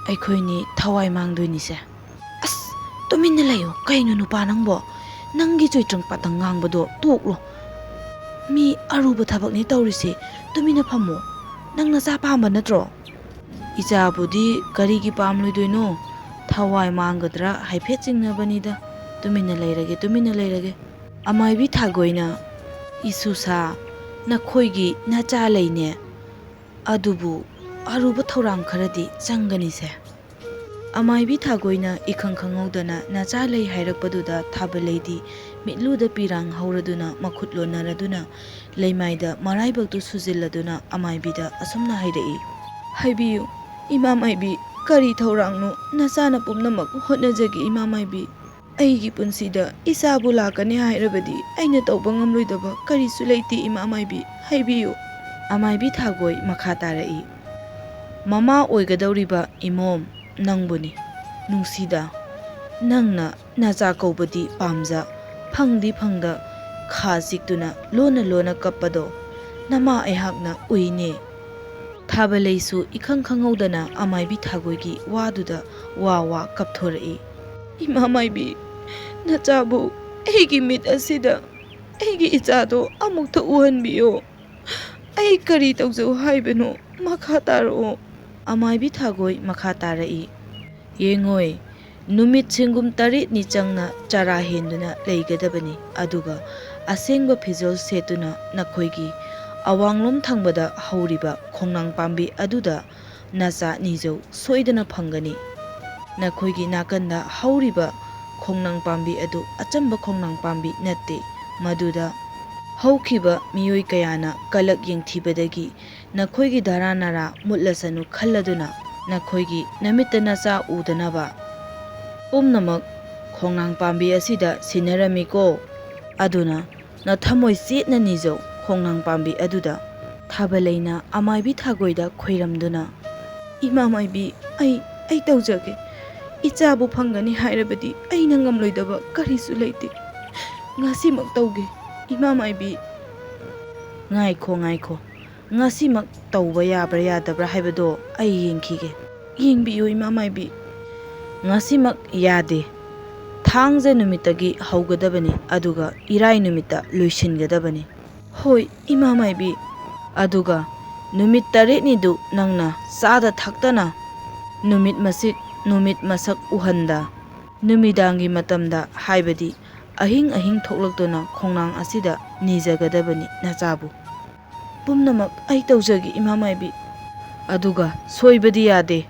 ꯑꯩꯈꯣꯏꯅꯤ ꯊꯋꯥꯏ ꯃꯥꯡꯗꯣꯏꯅꯤꯁꯦ꯫" "ꯑꯁ, ꯇꯨꯃꯤꯟꯅ ꯂꯩꯌꯨ꯫ ꯀꯩꯅꯣ ꯅꯨꯄꯥ ꯅꯪꯕꯣ? ꯅꯪꯒꯤ ꯆꯨꯏꯇ꯭ꯔꯪ ꯄꯥꯇꯪ ꯉꯥꯡꯕꯗꯣ ꯇꯣꯛꯂꯣ꯫ ꯃꯤ ꯑꯔꯨꯕ ꯊꯕꯛꯅꯤ ꯇꯧꯔꯤꯁꯦ꯫ ꯇꯨꯃꯤꯟꯅ ꯐꯝꯃꯣ꯫ ꯅꯪ ꯅꯆꯥ ꯄꯥꯝꯕ ꯅꯠꯇ꯭ꯔꯣ?" "ꯏꯆꯥꯕꯨꯗꯤ ꯀꯔꯤꯒꯤ ꯄꯥꯝꯂꯣꯏꯗꯣꯏꯅꯣ? ꯊꯋꯥꯏ ꯃꯥꯡꯒꯗ꯭ꯔꯥ ꯍꯥꯏꯐꯦꯠ ꯆꯤꯡꯅꯕꯅꯤꯗ꯫ ꯇꯨꯃꯤꯟꯅ ꯂꯩꯔꯒꯦ, ꯇꯨꯃꯤꯟꯅ ꯂꯩꯔꯒꯦ꯫" ꯑꯃꯥꯏꯕꯤ ꯊꯥꯒꯣꯏꯅ, "ꯏꯁꯨꯁꯥ, ꯅꯈꯣꯏꯒꯤ ꯅꯆꯥ ꯂꯩꯅꯦ꯫ ꯑꯗꯨꯕꯨ ꯑꯔꯨꯕ ꯊꯧꯔꯥꯡ ꯈꯔꯗꯤ ꯆꯪꯒꯅꯤꯁꯦ꯫" ꯑꯃꯥꯏꯕꯤ ꯊꯥꯒꯣꯏꯅ ꯏꯈꯪ ꯈꯪꯍꯧꯗꯅ ꯅꯆꯥ ꯂꯩ ꯍꯥꯏꯔꯛꯄꯗꯨꯗ ꯊꯥꯕꯂꯩꯗꯤ ꯃꯤꯠꯂꯨꯗ ꯄꯤꯔꯥꯡ ꯍꯧꯔꯗꯨꯅ ꯃꯈꯨꯠ ꯂꯣꯟꯅꯔꯗꯨꯅ ꯂꯩꯃꯥꯏꯗ ꯃꯔꯥꯏꯕꯛꯇꯨ ꯁꯨꯖꯤꯜꯂꯗꯨꯅ ꯑꯃꯥꯏꯕꯤꯗ ꯑꯁꯨꯝꯅ ꯍꯥꯏꯔꯛꯏ, "ꯍꯥꯏꯕꯤꯌꯨ, ꯏꯃꯥ ꯃꯥꯏꯕꯤ, ꯀꯔꯤ ꯊꯧꯔꯥꯡꯅꯣ? ꯅꯆꯥꯅ ꯄꯨꯝꯅꯃꯛ ꯍꯣꯠꯅꯖꯒꯦ, ꯏꯃꯥ ꯃꯥꯏꯕꯤ꯫ ꯑꯩꯒꯤ ꯄꯨꯟꯁꯤꯗ ꯏꯆꯥꯕꯨ ꯂꯥꯛꯀꯅꯤ ꯍꯥꯏꯔꯕꯗꯤ ꯑꯩꯅ ꯇꯧꯕ ꯉꯝꯂꯣꯏꯗꯕ ꯀꯔꯤꯁꯨ ꯂꯩꯇꯦ, ꯏꯃꯥ ꯃꯥꯏꯕꯤ, ꯍꯥꯏꯕꯤꯌꯨ꯫" ꯑꯃꯥꯏꯕꯤ ꯊꯥꯒꯣꯏ ꯃꯈꯥ ꯇꯥꯔꯛꯏ, "ꯃꯃꯥ ꯑꯣꯏꯒꯗꯧꯔꯤꯕ ꯏꯃꯣꯝ ꯅꯪꯕꯨꯅꯤ꯫ ꯅꯨꯡꯁꯤꯗ, ꯅꯪꯅ ꯅꯆꯥ ꯀꯧꯕꯗꯤ ꯄꯥꯝꯖ, ꯐꯪꯗꯤ ꯐꯪꯗ ꯈꯥ ꯆꯤꯛꯇꯨꯅ ꯂꯣꯟꯅ ꯂꯣꯟꯅ ꯀꯞꯄꯗꯣ ꯅꯃꯥ ꯑꯩꯍꯥꯛꯅ ꯎꯏꯅꯦ꯫ ꯊꯥꯕꯂꯩꯁꯨ ꯏꯈꯪ ꯈꯪꯍꯧꯗꯅ ꯑꯃꯥꯏꯕꯤ ꯊꯥꯒꯣꯏꯒꯤ ꯋꯥꯗꯨꯗ ꯋꯥ ꯋꯥ ꯀꯞꯊꯣꯔꯛꯏ꯫ "ꯏꯃꯥ ꯃꯥꯏꯕꯤ, ꯅꯆꯥꯕꯨ ꯑꯩꯒꯤ ꯃꯤꯠ ꯑꯁꯤꯗ ꯑꯩꯒꯤ ꯏꯆꯥꯗꯣ ꯑꯃꯨꯛꯇ ꯎꯍꯟꯕꯤꯌꯣ꯫ ꯑꯩ ꯀꯔꯤ ꯇꯧꯖꯧ ꯍꯥꯏꯕꯅꯣ? ꯃꯈꯥ ꯇꯥꯔꯛꯑꯣ꯫" ꯑꯃꯥꯏꯕꯤ ꯊꯥꯒꯣꯏ ꯃꯈꯥ ꯇꯥꯔꯛꯏ꯫ "ꯌꯦꯡꯉꯣꯏ, ꯅꯨꯃꯤꯠ ꯁꯤꯡꯒꯨꯝ ꯇꯔꯦꯠꯅꯤ ꯆꯪꯅ ꯆꯔꯥ ꯍꯦꯟꯗꯨꯅ ꯂꯩꯒꯗꯕꯅꯤ, ꯑꯗꯨꯒ ꯑꯁꯦꯡꯕ ꯐꯤꯖꯣꯜ ꯁꯦꯠꯇꯨꯅ ꯅꯈꯣꯏꯒꯤ ꯑꯋꯥꯡꯂꯣꯝ ꯊꯪꯕꯗ ꯍꯧꯔꯤꯕ ꯈꯣꯡꯅꯥꯡ ꯄꯥꯝꯕꯤ ꯑꯗꯨꯗ ꯅꯆꯥ ꯅꯤꯖꯧ ꯁꯣꯏꯗꯅ ꯐꯪꯒꯅꯤ꯫ ꯅꯈꯣꯏꯒꯤ ꯅꯥꯀꯟꯗ ꯍꯧꯔꯤꯕ ꯈꯣꯡꯅꯥꯡ ꯄꯥꯝꯕꯤ ꯑꯗꯨ ꯑꯆꯝꯕ ꯈꯣꯡꯅꯥꯡ ꯄꯥꯝꯕꯤ ꯅꯠꯇꯦ꯫ ꯃꯗꯨꯗ ꯍꯧꯈꯤꯕ ꯃꯤꯑꯣꯏ ꯀꯌꯥꯅ ꯀꯂꯛ ꯌꯦꯡꯊꯤꯕꯗꯒꯤ ꯅꯈꯣꯏꯒꯤ ꯙꯔꯥ ꯅꯔꯥ ꯃꯨꯠꯂꯁꯅꯨ ꯈꯜꯂꯗꯨꯅ ꯅꯈꯣꯏꯒꯤ ꯅꯃꯤꯠꯇ ꯅꯆꯥ ꯎꯗꯅꯕ ꯄꯨꯝꯅꯃꯛ ꯈꯣꯡꯅꯥꯡ ꯄꯥꯝꯕꯤ ꯑꯁꯤꯗ ꯁꯤꯟꯅꯔꯝꯃꯤꯀꯣ꯫ ꯑꯗꯨꯅ ꯅꯊꯃꯣꯏ ꯆꯦꯠꯅ ꯅꯤꯖꯧ ꯈꯣꯡꯅꯥꯡ ꯄꯥꯝꯕꯤ ꯑꯗꯨꯗ꯫" ꯊꯥꯕꯂꯩꯅ ꯑꯃꯥꯏꯕꯤ ꯊꯥꯒꯣꯏꯗ ꯈꯣꯏꯔꯝꯗꯨꯅ, "ꯏꯃꯥ ꯃꯥꯏꯕꯤ, ꯑꯩ, ꯑꯩ ꯇꯧꯖꯒꯦ꯫ ꯏꯆꯥꯕꯨ ꯐꯪꯒꯅꯤ ꯍꯥꯏꯔꯕꯗꯤ ꯑꯩꯅ ꯉꯝꯂꯣꯏꯗꯕ ꯀꯔꯤꯁꯨ ꯂꯩꯇꯦ꯫ ꯉꯁꯤꯃꯛ ꯇꯧꯒꯦ, ꯏꯃꯥ ꯃꯥꯏꯕꯤ꯫" "ꯉꯥꯏꯈꯣ, ꯉꯥꯏꯈꯣ꯫ ꯉꯁꯤꯃꯛ ꯇꯧꯕ ꯌꯥꯕ꯭ꯔꯥ ꯌꯥꯗꯕ꯭ꯔꯥ ꯍꯥꯏꯕꯗꯣ ꯑꯩ ꯌꯦꯡꯈꯤꯒꯦ꯫" "ꯌꯦꯡꯕꯤꯌꯨ, ꯏꯃꯥ ꯃꯥꯏꯕꯤ꯫" "ꯉꯁꯤꯃꯛ ꯌꯥꯗꯦ꯫ ꯊꯥꯡꯖ ꯅꯨꯃꯤꯠꯇꯒꯤ ꯍꯧꯒꯗꯕꯅꯤ, ꯑꯗꯨꯒ ꯏꯔꯥꯏ ꯅꯨꯃꯤꯠꯇ ꯂꯣꯏꯁꯤꯟꯒꯗꯕꯅꯤ꯫" "ꯍꯣꯏ, ꯏꯃꯥ ꯃꯥꯏꯕꯤ꯫" "ꯑꯗꯨꯒ ꯅꯨꯃꯤꯠ ꯇꯔꯦꯠꯅꯤꯗꯨ ꯅꯪꯅ ꯆꯥꯗ ꯊꯛꯇꯅ, ꯅꯨꯃꯤꯠ ꯃꯁꯤꯛ, ꯅꯨꯃꯤꯠ ꯃꯁꯛ ꯎꯍꯟꯗ, ꯅꯨꯃꯤꯗꯥꯡꯒꯤ ꯃꯇꯝꯗ, ꯍꯥꯏꯕꯗꯤ ꯑꯍꯤꯡ ꯑꯍꯤꯡ ꯊꯣꯛꯂꯛꯇꯨꯅ ꯈꯣꯡꯅꯥꯡ ꯑꯁꯤꯗ ꯅꯤꯖꯒꯗꯕꯅꯤ ꯅꯆꯥꯕꯨ꯫" "ꯄꯨꯝꯅꯃꯛ ꯑꯩ ꯇꯧꯖꯒꯦ, ꯏꯃꯥ ꯃꯥꯏꯕꯤ꯫" "ꯑꯗꯨꯒ ꯁꯣꯏꯕꯗꯤ ꯌꯥꯗꯦ꯫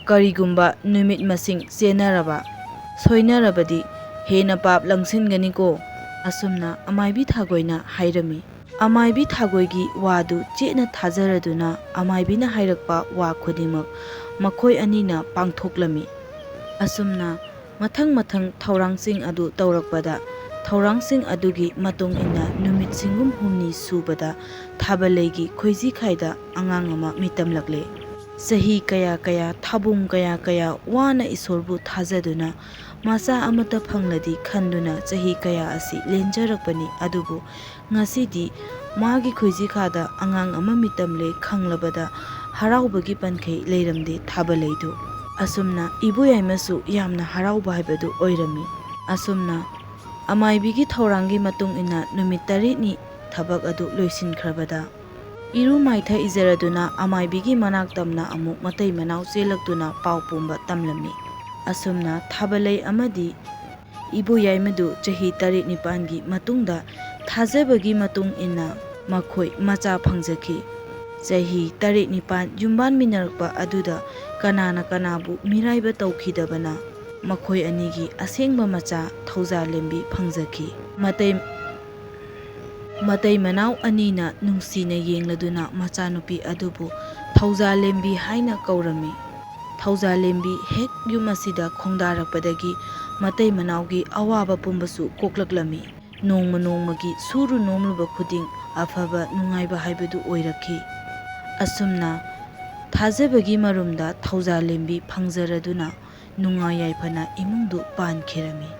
ꯀꯔꯤꯒꯨꯝꯕ ꯅꯨꯃꯤꯠ ꯃꯁꯤꯡ ꯆꯦꯟꯅꯔꯕ, ꯁꯣꯏꯅꯔꯕꯗꯤ ꯍꯦꯟꯅ ꯄꯥꯞ ꯂꯪꯁꯤꯟꯒꯅꯤꯀꯣ꯫" ꯑꯁꯨꯝꯅ ꯑꯃꯥꯏꯕꯤ ꯊꯥꯒꯣꯏꯅ ꯍꯥꯏꯔꯝꯃꯤ꯫ ꯑꯃꯥꯏꯕꯤ ꯊꯥꯒꯣꯏꯒꯤ ꯋꯥꯗꯨ ꯆꯦꯠꯅ ꯊꯥꯖꯔꯗꯨꯅ ꯑꯃꯥꯏꯕꯤꯅ ꯍꯥꯏꯔꯛꯄ ꯋꯥ ꯈꯨꯗꯤꯡꯃꯛ ꯃꯈꯣꯏ ꯑꯅꯤꯅ ꯄꯥꯡꯊꯣꯛꯂꯝꯃꯤ꯫ ꯑꯁꯨꯝꯅ ꯃꯊꯪ ꯃꯊꯪ ꯊꯧꯔꯥꯡꯁꯤꯡ ꯑꯗꯨ ꯇꯧꯔꯛꯄꯗ, ꯊꯧꯔꯥꯡꯁꯤꯡ ꯑꯗꯨꯒꯤ ꯃꯇꯨꯡ ꯏꯟꯅ ꯅꯨꯃꯤꯠ ꯁꯤꯡꯒꯨꯝ ꯍꯨꯝꯅꯤ ꯁꯨꯕꯗ ꯊꯥꯕꯂꯩꯒꯤ ꯈꯣꯏꯖꯤꯈꯥꯏꯗ ꯑꯉꯥꯡ ꯑꯃ ꯃꯤꯇꯝꯂꯛꯂꯦ꯫ ꯆꯍꯤ ꯀꯌꯥ ꯀꯌꯥ, ꯊꯥꯕꯨꯡ ꯀꯌꯥ ꯀꯌꯥ ꯋꯥꯅ ꯏꯁꯣꯔꯕꯨ ꯊꯥꯖꯗꯨꯅ ꯃꯆꯥ ꯑꯃꯠꯇ ꯐꯪꯂꯗꯤ ꯈꯟꯗꯨꯅ ꯆꯍꯤ ꯀꯌꯥ ꯑꯁꯤ ꯂꯦꯟꯖꯔꯛꯄꯅꯤ꯫ ꯑꯗꯨꯕꯨ ꯉꯁꯤꯗꯤ ꯃꯥꯒꯤ ꯈꯣꯏꯖꯤꯈꯥꯗ ꯑꯉꯥꯡ ꯑꯃ ꯃꯤꯇꯝꯂꯦ ꯈꯪꯂꯕꯗ ꯍꯔꯥꯎꯕꯒꯤ ꯄꯟꯈꯩ ꯂꯩꯔꯝꯗꯦ ꯊꯥꯕꯂꯩꯗꯨ꯫ ꯑꯁꯨꯝꯅ ꯏꯕꯣꯌꯥꯏꯃꯁꯨ ꯌꯥꯝꯅ ꯍꯔꯥꯎꯕ ꯍꯥꯏꯕꯗꯨ ꯑꯣꯏꯔꯝꯃꯤ꯫ ꯑꯁꯨꯝꯅ ꯑꯃꯥꯏꯕꯤꯒꯤ ꯊꯧꯔꯥꯡꯒꯤ ꯃꯇꯨꯡ ꯏꯟꯅ ꯅꯨꯃꯤꯠ ꯇꯔꯦꯠꯅꯤ ꯊꯕꯛ ꯑꯗꯨ ꯂꯣꯏꯁꯤꯟꯈ꯭ꯔꯕꯗ, ꯏꯔꯨ ꯃꯥꯏꯊ ꯏꯖꯔꯗꯨꯅ ꯑꯃꯥꯏꯕꯤꯒꯤ ꯃꯅꯥꯛ ꯇꯝꯅ ꯑꯃꯨꯛ ꯃꯇꯩ ꯃꯅꯥꯎ ꯆꯦꯜꯂꯛꯇꯨꯅ ꯄꯥꯎ ꯄꯨꯝꯕ ꯇꯝꯂꯝꯃꯤ꯫ ꯑꯁꯨꯝꯅ ꯊꯥꯕꯂꯩ ꯑꯃꯗꯤ ꯏꯕꯣꯌꯥꯏꯃꯗꯨ ꯆꯍꯤ ꯇꯔꯦꯠ ꯅꯤꯄꯥꯟꯒꯤ ꯃꯇꯨꯡꯗ ꯊꯥꯖꯕꯒꯤ ꯃꯇꯨꯡ ꯏꯟꯅ ꯃꯈꯣꯏ ꯃꯆꯥ ꯐꯪꯖꯈꯤ꯫ ꯆꯍꯤ ꯇꯔꯦꯠ ꯅꯤꯄꯥꯟ ꯌꯨꯝꯕꯥꯟꯃꯤꯟꯅꯔꯛꯄ ꯑꯗꯨꯗ ꯀꯅꯥꯅ ꯀꯅꯥꯕꯨ ꯃꯤꯔꯥꯏꯕ ꯇꯧꯈꯤꯗꯕꯅ ꯃꯈꯣꯏ ꯑꯅꯤꯒꯤ ꯑꯁꯦꯡꯕ ꯃꯆꯥ ꯊꯧꯖꯥꯂꯦꯝꯕꯤ ꯐꯪꯖꯈꯤ꯫ ꯃꯇꯩ ꯃꯇꯩ ꯃꯅꯥꯎ ꯑꯅꯤꯅ ꯅꯨꯡꯁꯤꯅ ꯌꯦꯡꯂꯗꯨꯅ ꯃꯆꯥꯅꯨꯄꯤ ꯑꯗꯨꯕꯨ ꯊꯧꯖꯥꯂꯦꯝꯕꯤ ꯍꯥꯏꯅ ꯀꯧꯔꯝꯃꯤ꯫ ꯊꯧꯖꯥꯂꯦꯝꯕꯤ ꯍꯦꯛ ꯌꯨꯝ ꯑꯁꯤꯗ ꯈꯣꯡꯗꯥꯔꯛꯄꯗꯒꯤ ꯃꯇꯩ ꯃꯅꯥꯎꯒꯤ ꯑꯋꯥꯕ ꯄꯨꯝꯕꯁꯨ ꯀꯣꯛꯂꯛꯂꯝꯃꯤ꯫ ꯅꯣꯡꯃ ꯅꯣꯡꯃꯒꯤ ꯁꯨꯔꯨ ꯅꯣꯝꯂꯨꯕ ꯈꯨꯗꯤꯡ ꯑꯐꯕ ꯅꯨꯡꯉꯥꯏꯕ ꯍꯥꯏꯕꯗꯨ ꯑꯣꯏꯔꯛꯈꯤ꯫ ꯑꯁꯨꯝꯅ ꯊꯥꯖꯕꯒꯤ ꯃꯔꯨꯝꯗ ꯊꯧꯖꯥꯂꯦꯝꯕꯤ ꯐꯪꯖꯔꯗꯨꯅ ꯅꯨꯡꯉꯥꯏ ꯌꯥꯏꯐꯅ ꯏꯃꯨꯡꯗꯨ ꯄꯥꯟꯈꯤꯔꯝꯃꯤ꯫